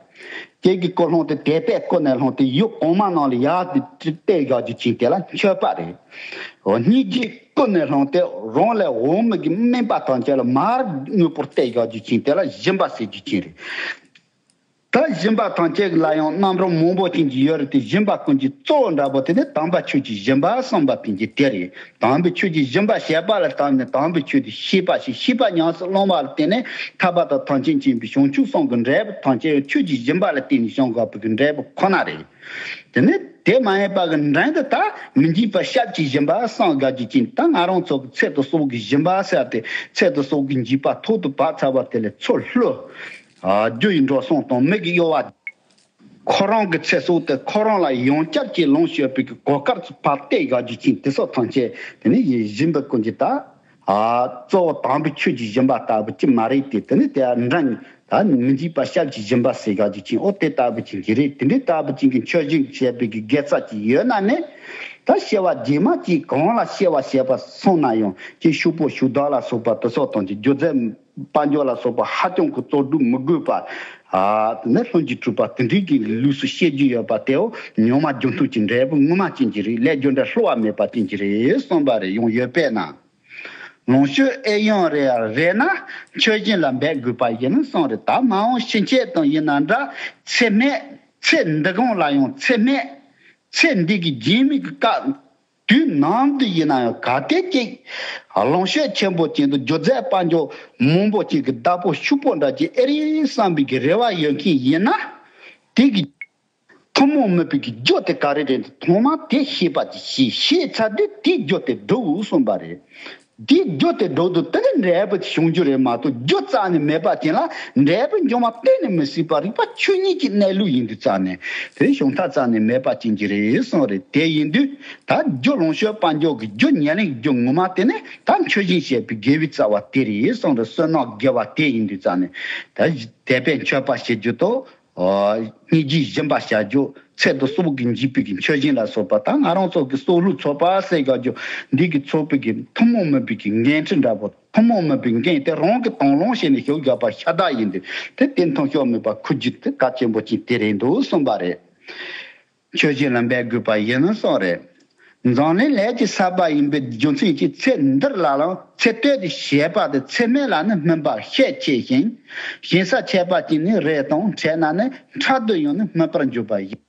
དེ་གི་ཀུན་སློང་དེ་དད་པས་ཀུན་ནས་བསླངས་ཏེ་ཡུལ་གོང་མ་རྣམས་ལ་ཡར་དེ་གཏད་བཞག་རྒྱུ་ཅན་དེ་ལ་མཆོད་པ་རེད། འོ་སྙིང་རྗེས་ཀུན་ནས་བསླངས་ཏེ་རང་ལས་འོག་མིན་གྱི་དམན་པ་ཐམས་ཅད་ལ་མར་དངོས་པོར་གཏད་བཞག་རྒྱུ་ཅན་དེ་ལ་སྦྱིན་པ་ཟེར་རྒྱུ་ཅན་རེད། ད་སྦྱིན་པ་ཐམས་ཅད་ལ་ཡང་རྣམ་གྲངས་མང་པོ་ཅན་གྱི་ཡོད་རེད་དེ། སྦྱིན་པ་ཀུན་གྱི་གཙོ་བོ་འདྲ་པོ་དེ་ནི་དམ་པ་ཆོས་ཀྱི་སྦྱིན་པ་གསུངས་པ་དེ་གྱི་དེ་རེད། དམ་པའི་ཆོས་ཀྱི་སྦྱིན་པ་བྱེད་པ་ལ་བརྟེན་ནས་དམ་པའི་ཆོས་དེ་ཤེས་པ་ཞིག་ཤེས་པ་ཉམས་སུ་བླང་བ་ལ་བརྟེན་ནས་ཐར་པ་དང་ཐམས་ཅད་མཁྱེན་པའི་བྱང་ཆུབ་སེམས་ཀྱི་འབྲས་བུ་ཐམས་ཅད་ཆོས་ཀྱི་སྦྱིན་པ་ལ་བརྟེན་ནས་བྱུང་དགོས་པའི་འབྲས་བུ་ཁོ་ན་རེད། དེ་ནི་དེ་མ་ཡིན་པ་གི་འབྲས་དེ་ད་མི་འཇིགས་པ་ཞབས་ཀྱི་སྦྱིན་པ་གསུངས་དགོས་རྒྱུ་ཅན། ད་ང་རང་ཚོ་གི་ཚེ་དང་ཟོག་གི་སྦྱིན་པ་ཟེར་ཏེ་ཚེ་དང་ཟོག་གི་འཇིགས་པ་ཐོག་ཏུ་བབས་ཚར་བ་དེ་ལས་ཚུར་བསླུ། རྒྱུ་ཡི་འགྲོ་སོང་དང་མི་གི་གཡོ་བ། ཁོ་རང་གི་ཚེ་སྲོག་དེ་ཁོ་རང་ལ་ཡང་བསྐྱར་གྱི་ལོངས་སྤྱོད་པའི་གི་གོ་སྐབས་སུ་ཕར་གཏད་དགོས་རྒྱུ་ཅན་དེ་སོགས་ཐམས་ཅད་དེ་ནི་ཡིད་བཞིན་པའི་ཀུན་གྱི་ད། གཙོ་བོ་དམ་པའི་ཆོས་ཀྱི་སྦྱིན་པ་ལྟ་བུ་ཅི་མ་རེད་དེ། དེ་ནི་དེ་འབྲས་ད་མི་འཇིགས་པ་ཞབས་ཀྱི་སྦྱིན་པ་ཟེར་དགོས་རྒྱུ་ཅན། འོ་དེ་ལྟ་བུ་ཅན་གྱི་རེད། དེ་འདྲའི་ལྟ་བུ་ཅན་གྱི་མཆོད་སྦྱིན་བྱས་པའི་གི་དགེ་རྩ་ཅིག་ཡོད་ན་ནི། ད་སྐྱེ་བ་རྗེས་མ་ཅིག་གང་ལ་སྐྱེ་བ་བྱེད་པ་སོང་ན་ཡང་ཅིག་ཕྱུག་པོ་ཕྱུག་བདག་ལ་སོགས་པ་དེ་སོགས་དང་ཅིག་སྒྱུ་རྩལ་དཔལ་འབྱོར་ལ་སོགས་པ་ཧ་ཅང་གི་བཙོག་སྒྲུབ་མི་དགོས་པ། ཨ་དེ་ནས་ལྷུན་གྱིས་གྲུབ་པ་དེ་འདྲའི་གི་ལུགས་སུ་བཤད་རྒྱུ་ཡོད་པ་དེའོ། ཉོན་མོངས་རྒྱུ་མཐུན་གྱི་འབྲས་བུ་ངོ་མ་ཅན་གྱི་རེད། ལས་རྒྱུ་འབྲས་བསླུ་བ་མེད་པ་ཅན་གྱི་རེད་གསུངས་པ་རེད། ཡང་ཡོད་པས་ན། ལོངས་སྤྱོད་ཨེ་ཡོང་རེ་རེ་ན། མཆོད་སྦྱིན་ལ་འབད་དགོས་པ་ཡིན་གསུངས་རེད། ད་མ་འོངས་ཕྱིན་ཆད་དང་ཡིན་ན་འདྲ། ཚེ་སྨད་ཚེ་འདི་གང་ལ་ཡང་ཚེ་སྨད་ཚེ་འདི་གི་རྗེས་མའི་གི་སྐབས། དུས་ནམ་དུ་ཡིན་ན་ཡང་གལ་ཏེ་ཅིག་ལོངས་སྤྱོད་ཆེན་པོ་ཅན་དུ་སྒྱུ་རྩལ་དཔལ་འབྱོར་མང་པོ་ཅིག་གི་བདག་པོ་ཕྱུག་པོ་འདྲ་ཅིག་ཨེ་རེད་བསམ་པའི་གི་རེ་བ་ཡོད་མཁན་ཡིན་ན། དེ་གི་ཐུན་མོང་མིན་པའི་གི་རྒྱུ་དེ་ག་རེ་རེད། ཐོག་མར་དེ་ཤེས་པ་ཅིག་ཤེས་ཤེས་ཚར་དུས་དེའི་རྒྱུ་དེ་སྒྲུབ་གསུངས་པ་རེད། དེའི་རྒྱུ་དེ་སྒྲུབ་དུས་དེ་ནི་འབྲས་བུ་བྱུང་རྒྱུ་རེད་མ་གཏོགས་རྒྱུ་རྩ་ནས་མེད་པ་ཅན་ལ་འབྲས་བུ་འབྱུང་བ་གཏན་ནས་མི་སྲིད་པ། རིགས་པ་ཆོས་ཉིད་ཀྱི་གནས་ལུགས་ཡིན་དུས་རྩ་ནས་དེ་བྱུང་ཐབས་རྩ་ནས་མེད་པ་ཅན་གྱི་རེད་གསུངས་རེད། དེ་ཡིན་དུས་ད་རྒྱུ་ལོངས་སྤྱོད་དཔལ་འབྱོར་གྱི་རྒྱུ་ཉེར་ལེན་གྱི་རྒྱུ་ངོ་མ་དེ་ནི་ད་མཆོད་སྦྱིན་བྱེད་པའི་དགེ་བའི་རྩ་བ་དེ་རེད་གསུངས་རེད། བསོད་ནམས་དགེ་བ་དེ་ཡིན་དུས་རྩ་ནས་ད་དད་པས་མཆོད་པ་བྱེད་རྒྱུ་དང་། སྙིང་རྗེའི་སྦྱིན་པ་བྱ་རྒྱུ། ཚེ་དང་ཟོག་གི་འཇིགས་པའི་གི་མཆོད་སྦྱིན་ལ་སོགས་པ། ད་ང་རང་ཚོ་གི་སྲོག་བླུའི་ཚོགས་པ་ཟེར་དགོས་རྒྱུ་འདི་གི་ཚོགས་པའི་གི་ཐུན་མོང་མིན་པའི་གི་འགན་འཁྲི་འདྲ་པོ། ཐུན་མོང་མིན་པའི་འགན་དེ་རང་གི་དང་བླངས་བྱས་ནས་ཞུགས་དགོས་པ་ཤ་སྟག་ཡིན་དུས་དེ་དེ་མཐོང་ཤོར་མེད་པ་ཁུར་རྒྱུ་དེ་གལ་ཆེན་པོ་ཅིག་དེ་རེད་འདུག་གསུངས་པ་རེད། མཆོད་སྦྱིན་ལ་འབད་དགོས་པ་ཡིན་གསུངས་རེད། འཛམ་གླིང་ལས་ཀྱི་ས་པ་ཡིན་པའི་རྒྱུ་མཚན་གྱིས་ཚེ་འདིར་ལ་ལའང་ཚེ་སྟོད་དུ་བྱེད་པ་དེ་ཚེ་སྨད་ལ་ནི་སྨིན་པ་ཤས་ཆེ་ཞིང་། ཞིང་ས་ཆད་པ་ཅན་ནི་རེ་དང་འཕྲད་ན་ནི་ཕྲག་དོག་ཡང་ནི་སྨིན་པར་འགྱུར་བ་ཡིན།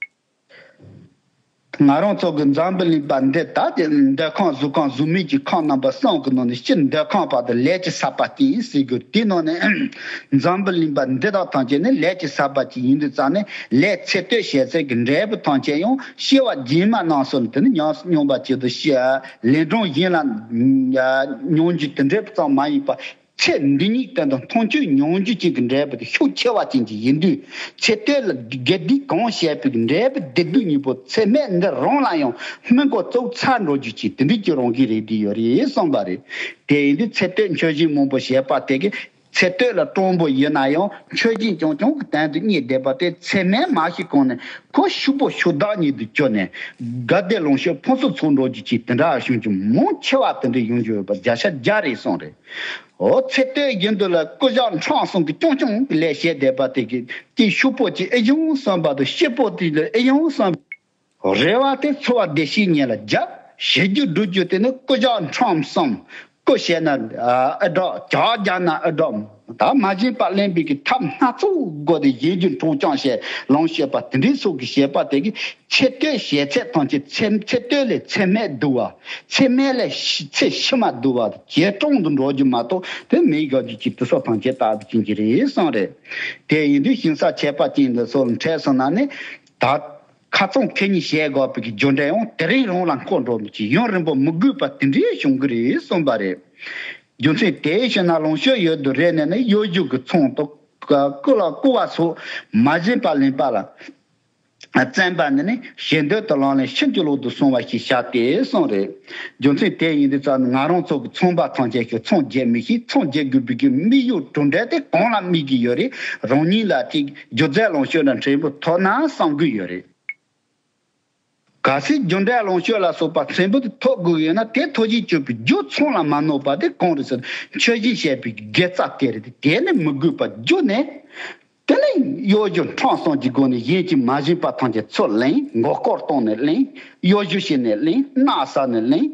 ང་རང་ཚོ་གི་འཛམ་བུ་གླིང་པ་འདི་ད་དེ་འདོད་ཁམས་གཟུགས་ཁམས་གཟུགས་མེད་ཀྱི་ཁམས་རྣམ་པ་གསུམ་གྱི་ནང་ནས་སྤྱིར་འདོད་ཁམས་པ་དེ་ལས་ཀྱི་ས་པ་ཅན་ཟེར་དགོས། དེའི་ནང་ནས་འཛམ་བུ་གླིང་པ་འདི་དག་ཐམས་ཅད་ནི་ལས་ཀྱི་ས་པ་ཅིག་ཡིན་དུས་ཙང་ནས་ལས་ཚེ་སྟོད་བྱེད་ཚད་ཀྱི་འབྲས་བུ་ཐམས་ཅད་ཡང་སྐྱེ་བ་རྗེས་མ་རྣམས་སུ་དེ་ནི་ཉམས་སུ་མྱོང་བ་ཅིག་ཏུ་ཤེས། ལན་གྲངས་གཞན་ལ་མྱོང་རྒྱུ་དེ་འབྲས་བུ་ཙམ་མ་ཡིན་པར། ཚེ་འདི་ཉིད་དོན་དུ་མཐོང་ཆོས་མྱོང་རྒྱུ་ཅན་གྱི་འབྲས་བུ་དེ་ཤུགས་ཆེ་བ་ཅན་གྱི་ཡིན་དུས། ཚེ་སྟོད་ལ་དགེ་སྡིག་གང་བྱས་པའི་འབྲས་བུ་བདེ་སྡུག་གཉིས་པོ་ཚེ་སྨད་འདི་རང་ལ་ཡང་སྨིན་གོ་ཙུག་ཚར་འགྲོ་རྒྱུ་ཅིག་དེ་འདྲའི་ཀྱི་རང་བཞིན་རེད་དེ་ཡོད་རེད་གསུངས་པ་རེད། དེ་ཡིན་དུས་ཚེ་སྟོད་མཆོད་སྦྱིན་མང་པོ་བྱས་པ་དེ་གིས་ཚེ་སྟོད་ལ་སྤྲང་པོ་ཡིན་ན་ཡང་མཆོད་སྦྱིན་རྐྱང་རྐྱང་གི་དོན་དུ་གཉེར་བསྡད་པ་དེ་ཚེ་སྨད་མ་ཤི་གོང་ནས་ཁོ་ཕྱུག་པོ་ཕྱུག་བདག་ཉིད་དུ་གྱུར་ནས་དགའ་བདེ་ལོངས་སྤྱོད་ཕུན་སུམ་ཚོགས་འགྲོ་རྒྱུ་ཅིག་དེ་འདྲ་བྱུང་རྒྱུ་མང་ཆེ་བ་དེ་འདྲ་ཡོང་རྒྱུ་ཡོད་པ་བརྒྱ་ཆ་བརྒྱ་རེད་གསུངས་རེད། འོ་ཚེ་སྟོད་བཞིན་དུ་ལ་རྐུ་ཇག་འཕྲང་གསུམ་གྱི་རྐྱང་རྐྱང་གི་ལས་བྱས་བསྡད་པ་དེ་གིས་ཀྱི་ཕྱུག་པོ་ཅིག་ཨེ་ཡོང་བསམ་པ་དང་སྐྱིད་པོ་དེ་ལ་ཨེ་ཡོང་བསམ། རེ་བ་དེ་འཚོ་བ་བདེ་སྐྱིད་ཉིད་ལ་རྒྱབ། བྱེད་རྒྱུ་སྒྲུབ་རྒྱུ་དེ་ནི་རྐུ་ཇག་འཕྲང་གསུམ། རྐུ་བྱས་ན་ཨེ་དྲག་ཇག་རྒྱག་ན་ཨེ་དྲག་ད་མ་བྱིན་པ་ལེན་པའི་གི་ཐབས་སྣ་ཚོགས་བགོས་ཏེ་གཞན་རྒྱུ་འཕྲོག་རྐྱང་བྱས་ལོངས་སྤྱོད་པ་དེ་འདྲའི་སོགས་ཀྱི་བྱེད་པ་དེ་གིས་ཚེ་སྟོད་བྱེད་ཚད་ཐམས་ཅད་ཚེ་ཚེ་སྟོད་ལས་ཚེ་སྨད་བསྡུ་བ། ཚེ་སྨད་ལས་ཤི་ཚེ་ཕྱི་མ་བསྡུ་བ་ཇེ་སྟོང་དུ་འགྲོ་རྒྱུ་མ་གཏོགས་དེ་མི་དགའ་རྒྱུ་ཅིག་དེ་སོགས་ཐམས་ཅད་རྟག་ཏུ་ཅན་གྱི་རེད་གསུངས་རེད། དེ་ཡིན་དུས་ཞིང་ས་ཆད་པ་ཅན་འདི་སོགས་ལ་འཕྲད་སོང་ན་ནི་ད་ཁ་ཚང་ཁེ་ཉིན་བྱེད་དགོས་པའི་གི་རྒྱུ་འབྲས་ཡང་དེ་རིང་རང་ལ་འཁོར་འགྲོ་མི་ཅིག་ཡུན་རིང་པོ་མི་དགོས་པ་དེ་འདྲའི་བྱུང་གི་རེད་གསུངས་པ་རེད། རྒྱུ་མཚན་དེའི་ཕྱིར་ན་ལོངས་སྤྱོད་ཡོད་དུ་རེ་ནས་ནི་གཡོ་སྒྱུ་གི་ཚོང་དུ་རྐུ་ལ་རྐུ་བ་སོགས་མ་བྱིན་པ་ལེན་པ་ལ། བཙན་པ་ནི་ནི་ཞེ་འདོད་དང་ལག་ལེན་ཕྱིན་ཅི་ལོག་ཏུ་སོང་བ་ཞིག་བྱ་སྟེ་གསུངས་རེད། རྒྱུ་མཚན་དེ་ཡིན་དུས་ཙང་ང་རང་ཚོ་གི་ཚོང་པ་ཐམས་ཅད་ཀྱིས་ཚོང་རྒྱག་མི་ཤེས། ཚོང་རྒྱག་དགོས་པའི་གི་དམིགས་ཡུལ་གྲུབ་འབྲས་དེ་གང་ལ་དམིགས་ཀྱི་ཡོད་རེད། རང་ཉིད་ལ་ཅིག་སྒྱུ་རྩལ་ལོངས་སྤྱོད་ལ་ཕྲན་བུ་ཐོབ་ན་བསམ་གྱི་ཡོད་རེད། གལ་སྲིད་སྒྱུ་འབྲས་ལོངས་སྤྱོད་ལ་སོགས་པ་ཕྲན་བུ་དེ་ཐོབ་དགོས་ཡོད་ན་དེ་ཐོབ་བྱེད་སྤྱོད་པའི་རྒྱུ་ཚོང་ལ་མ་གནོད་པ་དེ་གང་རེད་ཟེར་ན་མཆོད་སྦྱིན་བྱས་པའི་དགེ་རྩ་དེ་རེད། དེ་ནི་མི་དགོས་པ་བརྗོད་ནས། དེ་ནས་གཡོ་སྒྱུ་ཕྲང་སོང་གི་སྒོ་ནས་གཞན་གྱིས་མ་བྱིན་པ་ཐམས་ཅད་ཚུར་ལེན། མགོ་སྐོར་བཏང་ནས་ལེན། གཡོ་སྒྱུ་བྱས་ནས་ལེན། མནའ་ཟ་ནས་ལེན།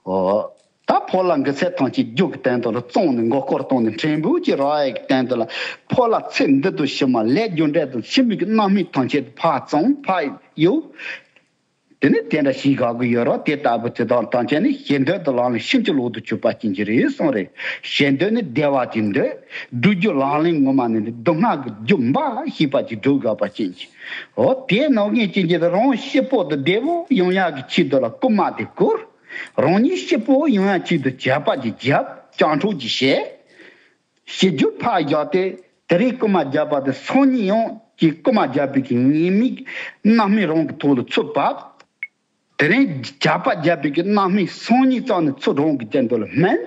འོ། ད་ཕོ་ལ་འགི་ཚད་ཐམས་ཅད་རྒྱུ་གི་སྟེང་དུ་ལ་བཙོང་ནས་མགོ་སྐོར་བཏང་ནས་ཕྲན་བུ་ཅིག་རག་ཡས་ཀྱི་སྟེང་དུ་ལ་ཕོ་ལ་ཚེ་འདི་དུ་ཕྱི་མ་ལས་རྒྱུ་འབྲས་དང་ཕྱི་མའི་གི་རྣམ་སྨིན་ཐམས་ཅད་ཕར་བཙོང་ཕར་གཡོ། དེ་ནི་དེ་འདྲ་ཞིག་དགའ་གི་ཡོད་རོགས། དེ་ལྟ་བུ་དེ་དག་ཐམས་ཅད་ནི་ཞེ་འདོད་དང་ལག་ལེན་ཕྱིན་ཅི་ལོག་ཏུ་གྱུར་པ་ཅན་གྱི་རེད་གསུངས་རེད། ཞེ་འདོད་ནི་བདེ་བ་ཅིག་འདོད། སྒྲུབ་རྒྱུ་ལག་ལེན་ངོ་མ་ནི་ནི་སྡུག་བསྔལ་གྱི་རྒྱུ་འབའ་ཞིག་པ་ཅིག་སྒྲུབ་དགོས་པ་ཅན་གྱི། འོ་དེ་ནང་བཞིན་ཅན་གྱི་རང་སྐྱིད་པོ་དང་བདེ་བོ་ཡོང་ཡག་གི་ཆེད་དུ་ལ་རྐུན་མ་དེ་བཀོལ། རང་ཉིད་སྐྱིད་པོ་ཡོང་ཡག་ཆེད་དུ་བྱ་བ་ཅིག་བརྒྱབ། སྤྱང་གྲུང་ཅིག་བྱས། ཞེ་རྒྱུ་ཕར་བཞག་སྟེ་དེ་རིང་རྐུན་མ་བརྒྱབ་པ་དེ་སང་ཉིན་ཡང་གི་རྐུན་མ་བརྒྱབ་པའི་གི་ཉེས་དམིགས་རྣམ་སྨིན་རང་གི་ཐོག་ལ་ཚུར་བབས། དེ་རིང་བརྒྱབ་པ་བརྒྱབ་པའི་གི་རྣམ་སྨིན་སང་ཉིན་ཙམ་ནས་ཚུར་རང་གི་སྟེང་དུ་ལ་སྨིན།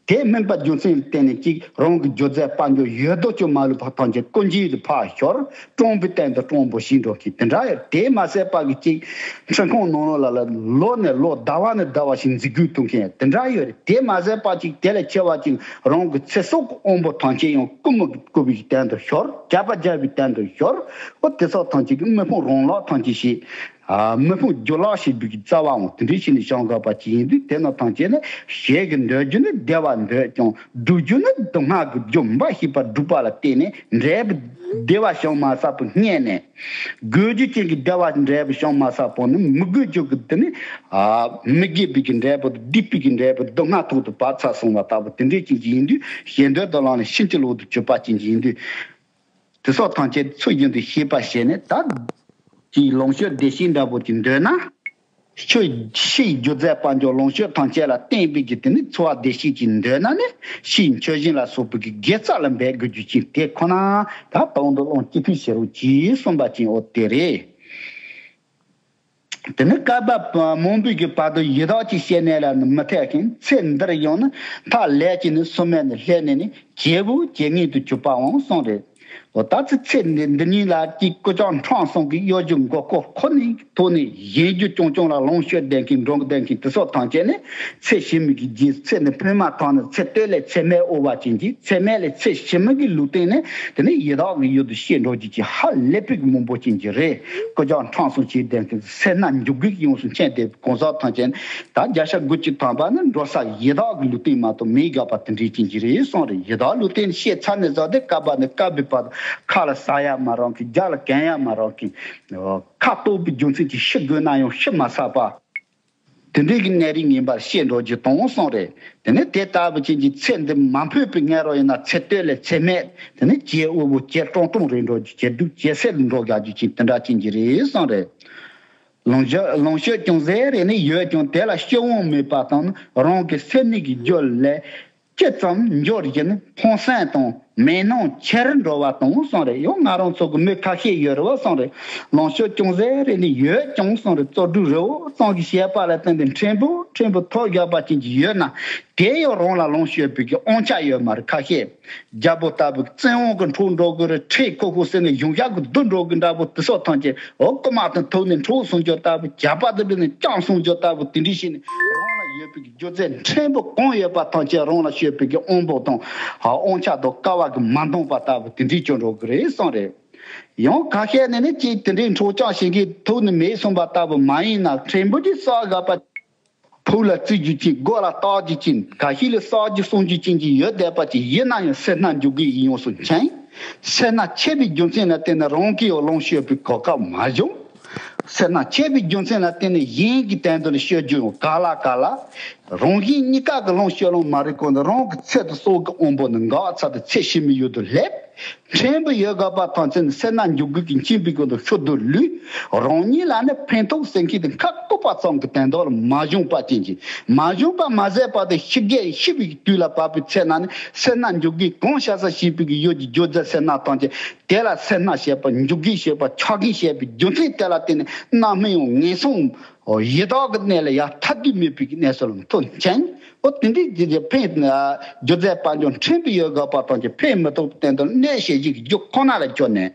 དེ་སྨིན་པ་རྒྱུ་མཚན་ལ་བརྟེན་ནས་ཅིག་རང་གི་སྒྱུ་རྩལ་དཔལ་འབྱོར་ཡོད་དོ་ཅོག་མ་ལུས་པ་ཐམས་ཅད་རྐུ་འཇིག་ཏུ་ཕར་ཤོར། སྤྲང་པོའི་སྟེང་དུ་སྤྲང་པོ་ཞིག་འགྲོ་གི་དེ་འདྲ་ཡོད། དེ་མ་ཟད་པ་གི་ཅིག་འཕྲིན་ཁང་ནང་ལོགས་ལ་ལ་ལོ་ནས་ལོ་ཟླ་བ་ནས་ཟླ་བ་ཞིག་འཛུལ་སྒུག་གཏོང་མཁན་དེ་འདྲ་ཡོད་རེད། དེ་མ་ཟད་པ་ཅིག་དེ་ལས་ཆེ་བ་ཅིག་རང་གི་ཚེ་སྲོག་གི་དབང་པོ་ཐམས་ཅད་ཡང་རྐུན་མ་གིས་རྐུ་བའི་སྟེང་དུ་ཤོར། བརྒྱབ་པ་བརྒྱབ་པའི་སྟེང་དུ་ཤོར། འོ་དེ་སོགས་ཐམས་ཅད་ཀྱི་དམུ་དཔུང་རང་ལག་ཐམས་ཅད་ཞིག་ཨ་དམུ་དཔུང་རྒྱུ་ལག་ཞིག་བུ་གི་རྩ་བའང་དེ་འདྲའི་ཕྱིར་ནས་བྱང་དགོས་པ་ཅིག་ཡིན་དུས་དེ་རྣམས་ཐམས་ཅད་ནི་ཞེ་གི་འདོད་རྒྱུ་ནི་བདེ་བ་འདོད་ཀྱང་སྒྲུབ་རྒྱུ་ནི་སྡུག་བསྔལ་གྱི་རྒྱུ་འབའ་ཞིག་པ་སྒྲུབ་པ་ལ་བརྟེན་ནས་འབྲས་བུ་བདེ་བ་བྱུང་མ་ཟད་པར་བསྙེན་ནས། དགོས་རྒྱུ་ཅན་གྱི་བདེ་བ་འབྲས་བུ་བྱུང་མ་ཟད་པར་ནི་མི་དགོས་རྒྱུ་གི་དེ་ནི་ཨ་མི་དགེ་བའི་གི་འབྲས་བུ་སྡིག་པའི་གི་འབྲས་བུ་སྡུག་བསྔལ་ཐོག་ཏུ་བབས་ཚར་སོང་བ་ལྟ་བུ་དེ་འདྲའི་ཅན་གྱི་ཡིན་དུས་ཞེ་འདོད་དང་ལག་ལེན་ཕྱིན་ཅི་ལོག་ཏུ་གྱུར་པ་ཅན་གྱི་ཡིན་དུས། དེ་སོགས་ཐམས་ཅད་ཚུལ་བཞིན་དུ་ཤེས་པ་བྱས་ནས་ད་ཀྱི་ལོངས་སྤྱོད་བདེ་གཤེགས་འདྲ་པོ་ཅིག་འདོད་ན། ཆོས་ཕྱིའི་སྒྱུ་རྩལ་དཔལ་འབྱོར་ལོངས་སྤྱོད་ཐམས་ཅད་ལ་བརྟེན་པའི་གི་དེ་ནི་འཚོ་བ་བདེ་གཤེགས་ཅིག་འདོད་ན་ནི་ཕྱིའི་མཆོད་སྦྱིན་ལ་སོགས་པའི་གི་དགེ་རྩ་ལ་འབད་དགོས་རྒྱུ་ཅིག་དེ་ཁོ་ན་ད་དོན་དུ་བླང་སྤྱི་མཐུས་ཤེས་རོགས་ཀྱིས་གསུངས་པ་ཅིག་འོ་དེ་རེད། དེ་ནི་བསྐལ་པ་མང་པོའི་གི་བར་དུ་ཡི་དྭགས་ཀྱི་བཤད་ནས་ལ་ནི་མི་འཐད་ཀྱང་ཚེ་འདིར་ཡང་ནི་མཐའ་ལས་ཀྱི་ནི་སུ་མེད་ནི་ལྷས་ནས་ནི་བྱེད་པོ་བྱེད་ངེས་དུ་གྱུར་པའང་གསུངས་རེད། འོ་ད་ཚེ་ཚེ་འདི་འདི་ཉིད་ལ་ཀྱི་ཀུ་ཅང་ཁྲང་སོང་གི་གཡོ་སྒྱུ་མགོ་སྐོར་ཁོ་ནི་ཐོག་ནས་གཞན་རྒྱུ་ཅུང་ཅུང་ལ་ལོངས་སྤྱོད་ལྡན་གྱི་འགྲོ་ལྡན་གྱི་དེ་སོགས་ཐམས་ཅད་ནི་ཚེ་ཕྱི་མའི་གི་རྗེས་ཚེ་འདི་འཕོས་མ་ཐག་ནི་ཚེ་སྟོད་ལས་ཚེ་སྨད་དབུལ་བ་ཅན་གྱི་ཚེ་སྨད་ལས་ཚེ་ཕྱི་མའི་གི་ལུས་རྟེན་ནི་དེ་ནི་ཡི་དྭགས་ཀྱི་ཡུལ་དུ་སྐྱེ་འགྲོ་རྒྱུ་ཅིག་ཧ་ལས་པའི་གི་མང་པོ་ཅན་གྱི་རེད། ཀུ་ཅང་ཁྲང་སོང་བྱས་ཏེ་སེར་སྣ་འཇུག་གི་ཡོངས་སུ་མཁྱེན་ཏེ་གང་ཟག་ཐམས་ཅད་ད་བརྒྱ་ཆ་དགུ་བཅུ་ཐམ་པ་ནི་འགྲོ་ས་ཡི་དྭགས་ཀྱི་ལུས་རྟེན་མ་གཏོགས་མི་དགའ་བ་དེ་འདྲའི་ཅན་གྱི་རེད་གསུངས་རེད། ཡི་དྭགས་ལུས་རྟེན་ཤེས་ཚར་ནས་བཟུང་སྟེ་བསྐལ་པ་ནས་བསྐལ་པའི་བར་དུ་ཁ་ལ་ཟ་ཡ་མ་རག་གི་རྒྱབ་ལ་གན་ཡ་མ་རག་གི་ཁ་ལྟོགས་པའི་རྒྱུ་མཚན་གྱིས་ཤི་དགོས་ན་ཡང་ཤི་མ་ཚར་བ། དེ་འདྲའི་གི་གནས་རིགས་ངན་པར་སྐྱེ་འགྲོ་རྒྱུ་དང་གསུངས་རེད། དེ་ནས་དེ་ལྟ་བུ་ཅན་གྱི་ཚེ་འདི་མ་འཕོས་པའི་སྔ་རོལ་ཡིན་ན་ཚེ་སྟོད་ལས་ཚེ་སྨད་དེ་ནས་ཇེ་དབུལ་པོ་ཇེ་ཀྲོང་ཀྲོང་རེད་འགྲོ་རྒྱུ་ཇེ་སྡུག་ཇེ་སེར་འགྲོ་རྒྱག་རྒྱུ་ཅིག་དེ་འདྲ་ཅན་གྱི་རེད་གསུངས་རེད། ལོངས་སྤྱོད་ལོངས་སྤྱོད་ཅུང་ཟད་རེ་ནི་ཡོད་ཀྱང་དེ་ལ་སྤྱོད་དབང་མེད་པ་དང་རང་གི་སེམས་ནི་གི་རྒྱུད་ལས་ཅི་ཙམ་འབྱོར་བཞིན་ཕོངས་སེམས་དང་མེད་སྣང་ཆེར་འགྲོ་བ་དང་གསུངས་རེད། ཡང་ང་རང་ཚོ་གི་མི་ཁ་ཤས་ཡོད་རེད་བ་གསུངས་རེད། ལོངས་སྤྱོད་ཅུང་ཟད་རེ་ནི་ཡོད་ཀྱང་གསུངས་རེད། བཙོག་སྒྲུག་རི་བོ་གཙང་གི་བཤད་པ་ལ་བརྟེན་ཏེ་ཕྲན་བུ་ཕྲན་བུ་ཐོབ་བཞག་པ་ཅན་གྱི་ཡོད་ན་དེ་ཡང་རང་ལ་ལོངས་སྤྱོད་པའི་གི་དབང་ཆ་ཡོད་མ་རེད། ཁ་ཤས་རྒྱལ་པོ་ལྟ་བུའི་བཙན་དབང་གི་འཕྲོག་འགྲོ་གི་རེད། ཁྲེ་ཁོ་ཁོ་ཟེར་ནས་གཞུང་ཞབས་ཀྱི་བསྡུ་འགྲོ་གི་འདྲ་པོ་དེ་སོགས་ཐམས་ཅད་འོ་རྐུ་མ་དང་ཐུག་ནས་འཕྲོག་སོང་རྒྱུ་ལྟ་བུ་ཇག་པ་དང་འབྲེལ་ནས་བཅངས་སོང་རྒྱུ་ལྟ་བུ་དེ་འདྲ་བྱས་ནས་རང་ལ་ཡོད་པའི་གི་སྒྱུ་རྩལ་ཕྲན་བུ་གང་ཡོད་པ་ཐམས་ཅད་རང་ལ་སྤྱོད་པའི་གི་དབང་པོ་དང་དབང་ཆ་དང་དཀའ་བ་གི་མ་འདང་བ་ལྟ་བུ་དེ་འདྲའི་སྐྱོན་འགྲོ་གི་རེད་གསུངས་རེད། ཡང་ཁ་ཤས་ནས་ནི་ཅིག་དེ་འདྲའི་འཕྲོག་བཅངས་བྱེད་མཁན་ཐུག་ནས་མེད་སོང་བ་ལྟ་བུ་མ་ཡིན་ན་ཕྲན་བུ་ཅིག་གསར་བཞག་པ། ཕུག་ལ་བརྩི་རྒྱུ་ཅན་མགོ་ལ་བཏགས་རྒྱུ་ཅན་ག་ཤེད་ལ་གསར་རྒྱུ་གསུང་རྒྱུ་ཅན་གྱི་ཡོད་བསྡད་པ་ཅིག་ཡིན་ན་ཡང་སེར་སྣ་འཇུག་གི་ཡོངས་སུ་མཁྱེན། སེར་སྣ་ཆེ་བའི་རྒྱུ་མཚན་ལ་བརྟེན་ནས་རང་གིས་ཡང་ལོངས་སྤྱོད་པའི་གོ་སྐབས་མ་བྱུང་། སེར་སྣ་ཆེ་བའི་རྒྱུ་མཚན་ལ་བརྟེན་ནས་གཞན་གྱི་དོན་དུ་ལ་སྤྱོད་རྒྱུ་ཡང་ག་ལ་ག་ལ། རང་གཞན་གཉིས་ཀ་གི་ལོངས་སྤྱོད་ལོང་མ་རེད་གོ་ནས་རང་གི་ཚེ་དང་སྲོག་གི་དབང་པོ་ནི་འགག་ཚར་ཏེ་ཚེ་ཕྱི་མའི་ཡུལ་དུ་སླེབས། ཕྲན་བུ་ཡོད་དགོས་པ་ཐམས་ཅད་ནི་སེར་སྣ་འཇུག་སྒོ་གི་མཆིན་པའི་སྒོ་ནས་ཤུགས་ཏུ་ལུས། རང་ཉིད་ལ་ནི་ཕན་ཐོགས་ཟེར་མཁན་དེ་ཁ་ལྐུགས་པ་ཙམ་གྱི་དོན་དག་ལ་མ་བྱུང་བ་ཅན་གྱི། མ་བྱུང་བ་མ་ཟད་པ་དེ་ཤི་རྒས་ཤི་བའི་དུས་ལ་བབ་པའི་ཚེ་ན་ནི་སེར་སྣ་འཇུག་སྒོས་གང་བྱ་ས་བྱེད་པའི་གི་ཡུལ་གྱི་རྒྱུ་རྫས་སེར་སྣ་ཐམས་ཅད་དེ་ལ་སེར་སྣ་བྱེད་པ་འཇུག་སྒོ་བྱེད་པ་ཆགས་སྒོ་བྱེད་པའི་རྒྱུ་མཚན་དེ་ལ་བརྟེན་ནས་རྣམ་སྨིན་ཡང་ངན་སོང་ཡི་དྭགས་ཀྱི་གནས་ལ་ཡང་ཐར་དུས་མེད་པའི་གི་གནས་སུ་ལ་མཐོ་ཕྱིན། འོ་དེ་འདྲའི་རྒྱུ་རྫས་ཕན། རྒྱུ་རྫས་དཔལ་འབྱོར་ཕྲན་བུ་ཡོད་དགོས་པ་དང་ཀྱང་ཕན་མི་ཐོགས་པའི་སྟེང་དུ་གནོད་བྱེད་ཀྱི་རྒྱུ་ཁོ་ན་ལ་གྱུར་ནས།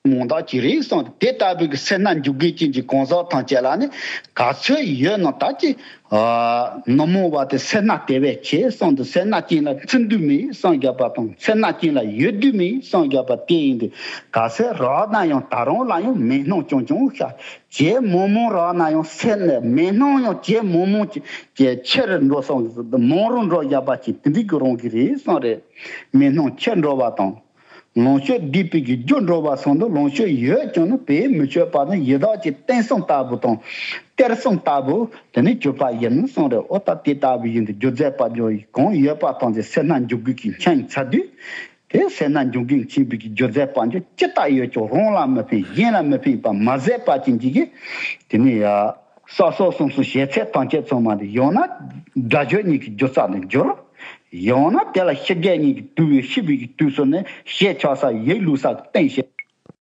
མང་དག་ཅིག་རེད་གསུངས། དེ་ལྟ་བུའི་གི་སེར་སྣ་འཇུག་སྒོ་ཅན་གྱི་གང་ཟག་ཐམས་ཅད་ལ་ནི་ག་ཚོད་ཡོད་ན་ད་ཅི། ཨ། ནུབ་མོ་བ་དེ་སེར་སྣ་དེ་བས་ཆེ་གསུངས་འདུག་སེར་སྣ་ཅན་ལ་ཚིག་འདུས་མེད་གསུངས་བཞག་པ་དང་། སེར་སྣ་ཅན་ལ་ཡོད་འདུས་མེད་གསུངས་བཞག་པ་དེ་ཡིན་དུས། ག་ཚོད་རག་ན་ཡང་ད་རུང་ལ་ཡང་མེད་སྣང་ཆུང་ཆུང་ཤར། ཇེ་མང་མང་རག་ན་ཡང་སེར་སྣ་མེད་སྣང་ཡང་ཇེ་མང་མང་ཇེ་ཆེ་རུ་འགྲོ་སོང་། མང་རུ་འགྲོ་བཞག་པ་ཅིག་དེ་འདྲའི་གི་རང་གི་རེད་གསུངས་རེད། མེད་སྣང་ཆེར་འགྲོ་བ་དང་། ལོངས་སྤྱོད་སྡུད་པའི་གི་རྒྱུ་འགྲོ་བ་སོང་དུས། ལོངས་སྤྱོད་ཡོད་ཀྱང་ནི་བས་མི་ཆོད་པ་ནི་ཡི་དྭགས་ཀྱི་རྟེན་གསུམ་ལྟ་བུ་དང་། གཏེར་གསུམ་ལྟ་བུ་དེ་ནི་གྱུར་པ་ཡིན་གསུངས་རེད། འོ་ད་དེ་ལྟ་བུ་ཡིན་དུས་རྒྱུ་རྫས་དཔལ་འབྱོར་གང་ཡོད་པ་ཐམས་ཅད་སེར་སྣ་འཇུག་སྒོ་གི་མཆིན་ཚ་དུས། དེ་སེར་སྣ་འཇུག་སྒོ་མཆིན་པའི་གི་རྒྱུ་རྫས་དཔལ་འབྱོར་ཅི་ལྟར་ཡོད་ཀྱང་རང་ལ་མི་ཕན་གཞན་ལ་མི་ཕན་པ་མ་ཟད་པ་ཅན་གྱི་གི། དེ་ནི་ཡ། བསགས་བསགས་གསུམ་གསུམ་བྱས་ཚད་ཐམས་ཅད་ཚང་མ་དེ་ཡང་ན་དགྲ་གཅོད་གཉིས་ཀྱི་རྒྱུ་རྩ་ནས་འགྱུར། ཡང་ན་དེ་ལ་ཤི་རྒས་གཉིས་ཀྱི་དུས་ཤི་བའི་གི་དུས་སུ་ནི་ཞེ་ཆགས་ས་ཡིད་ལུས་ས་གི་རྟེན་བྱེད།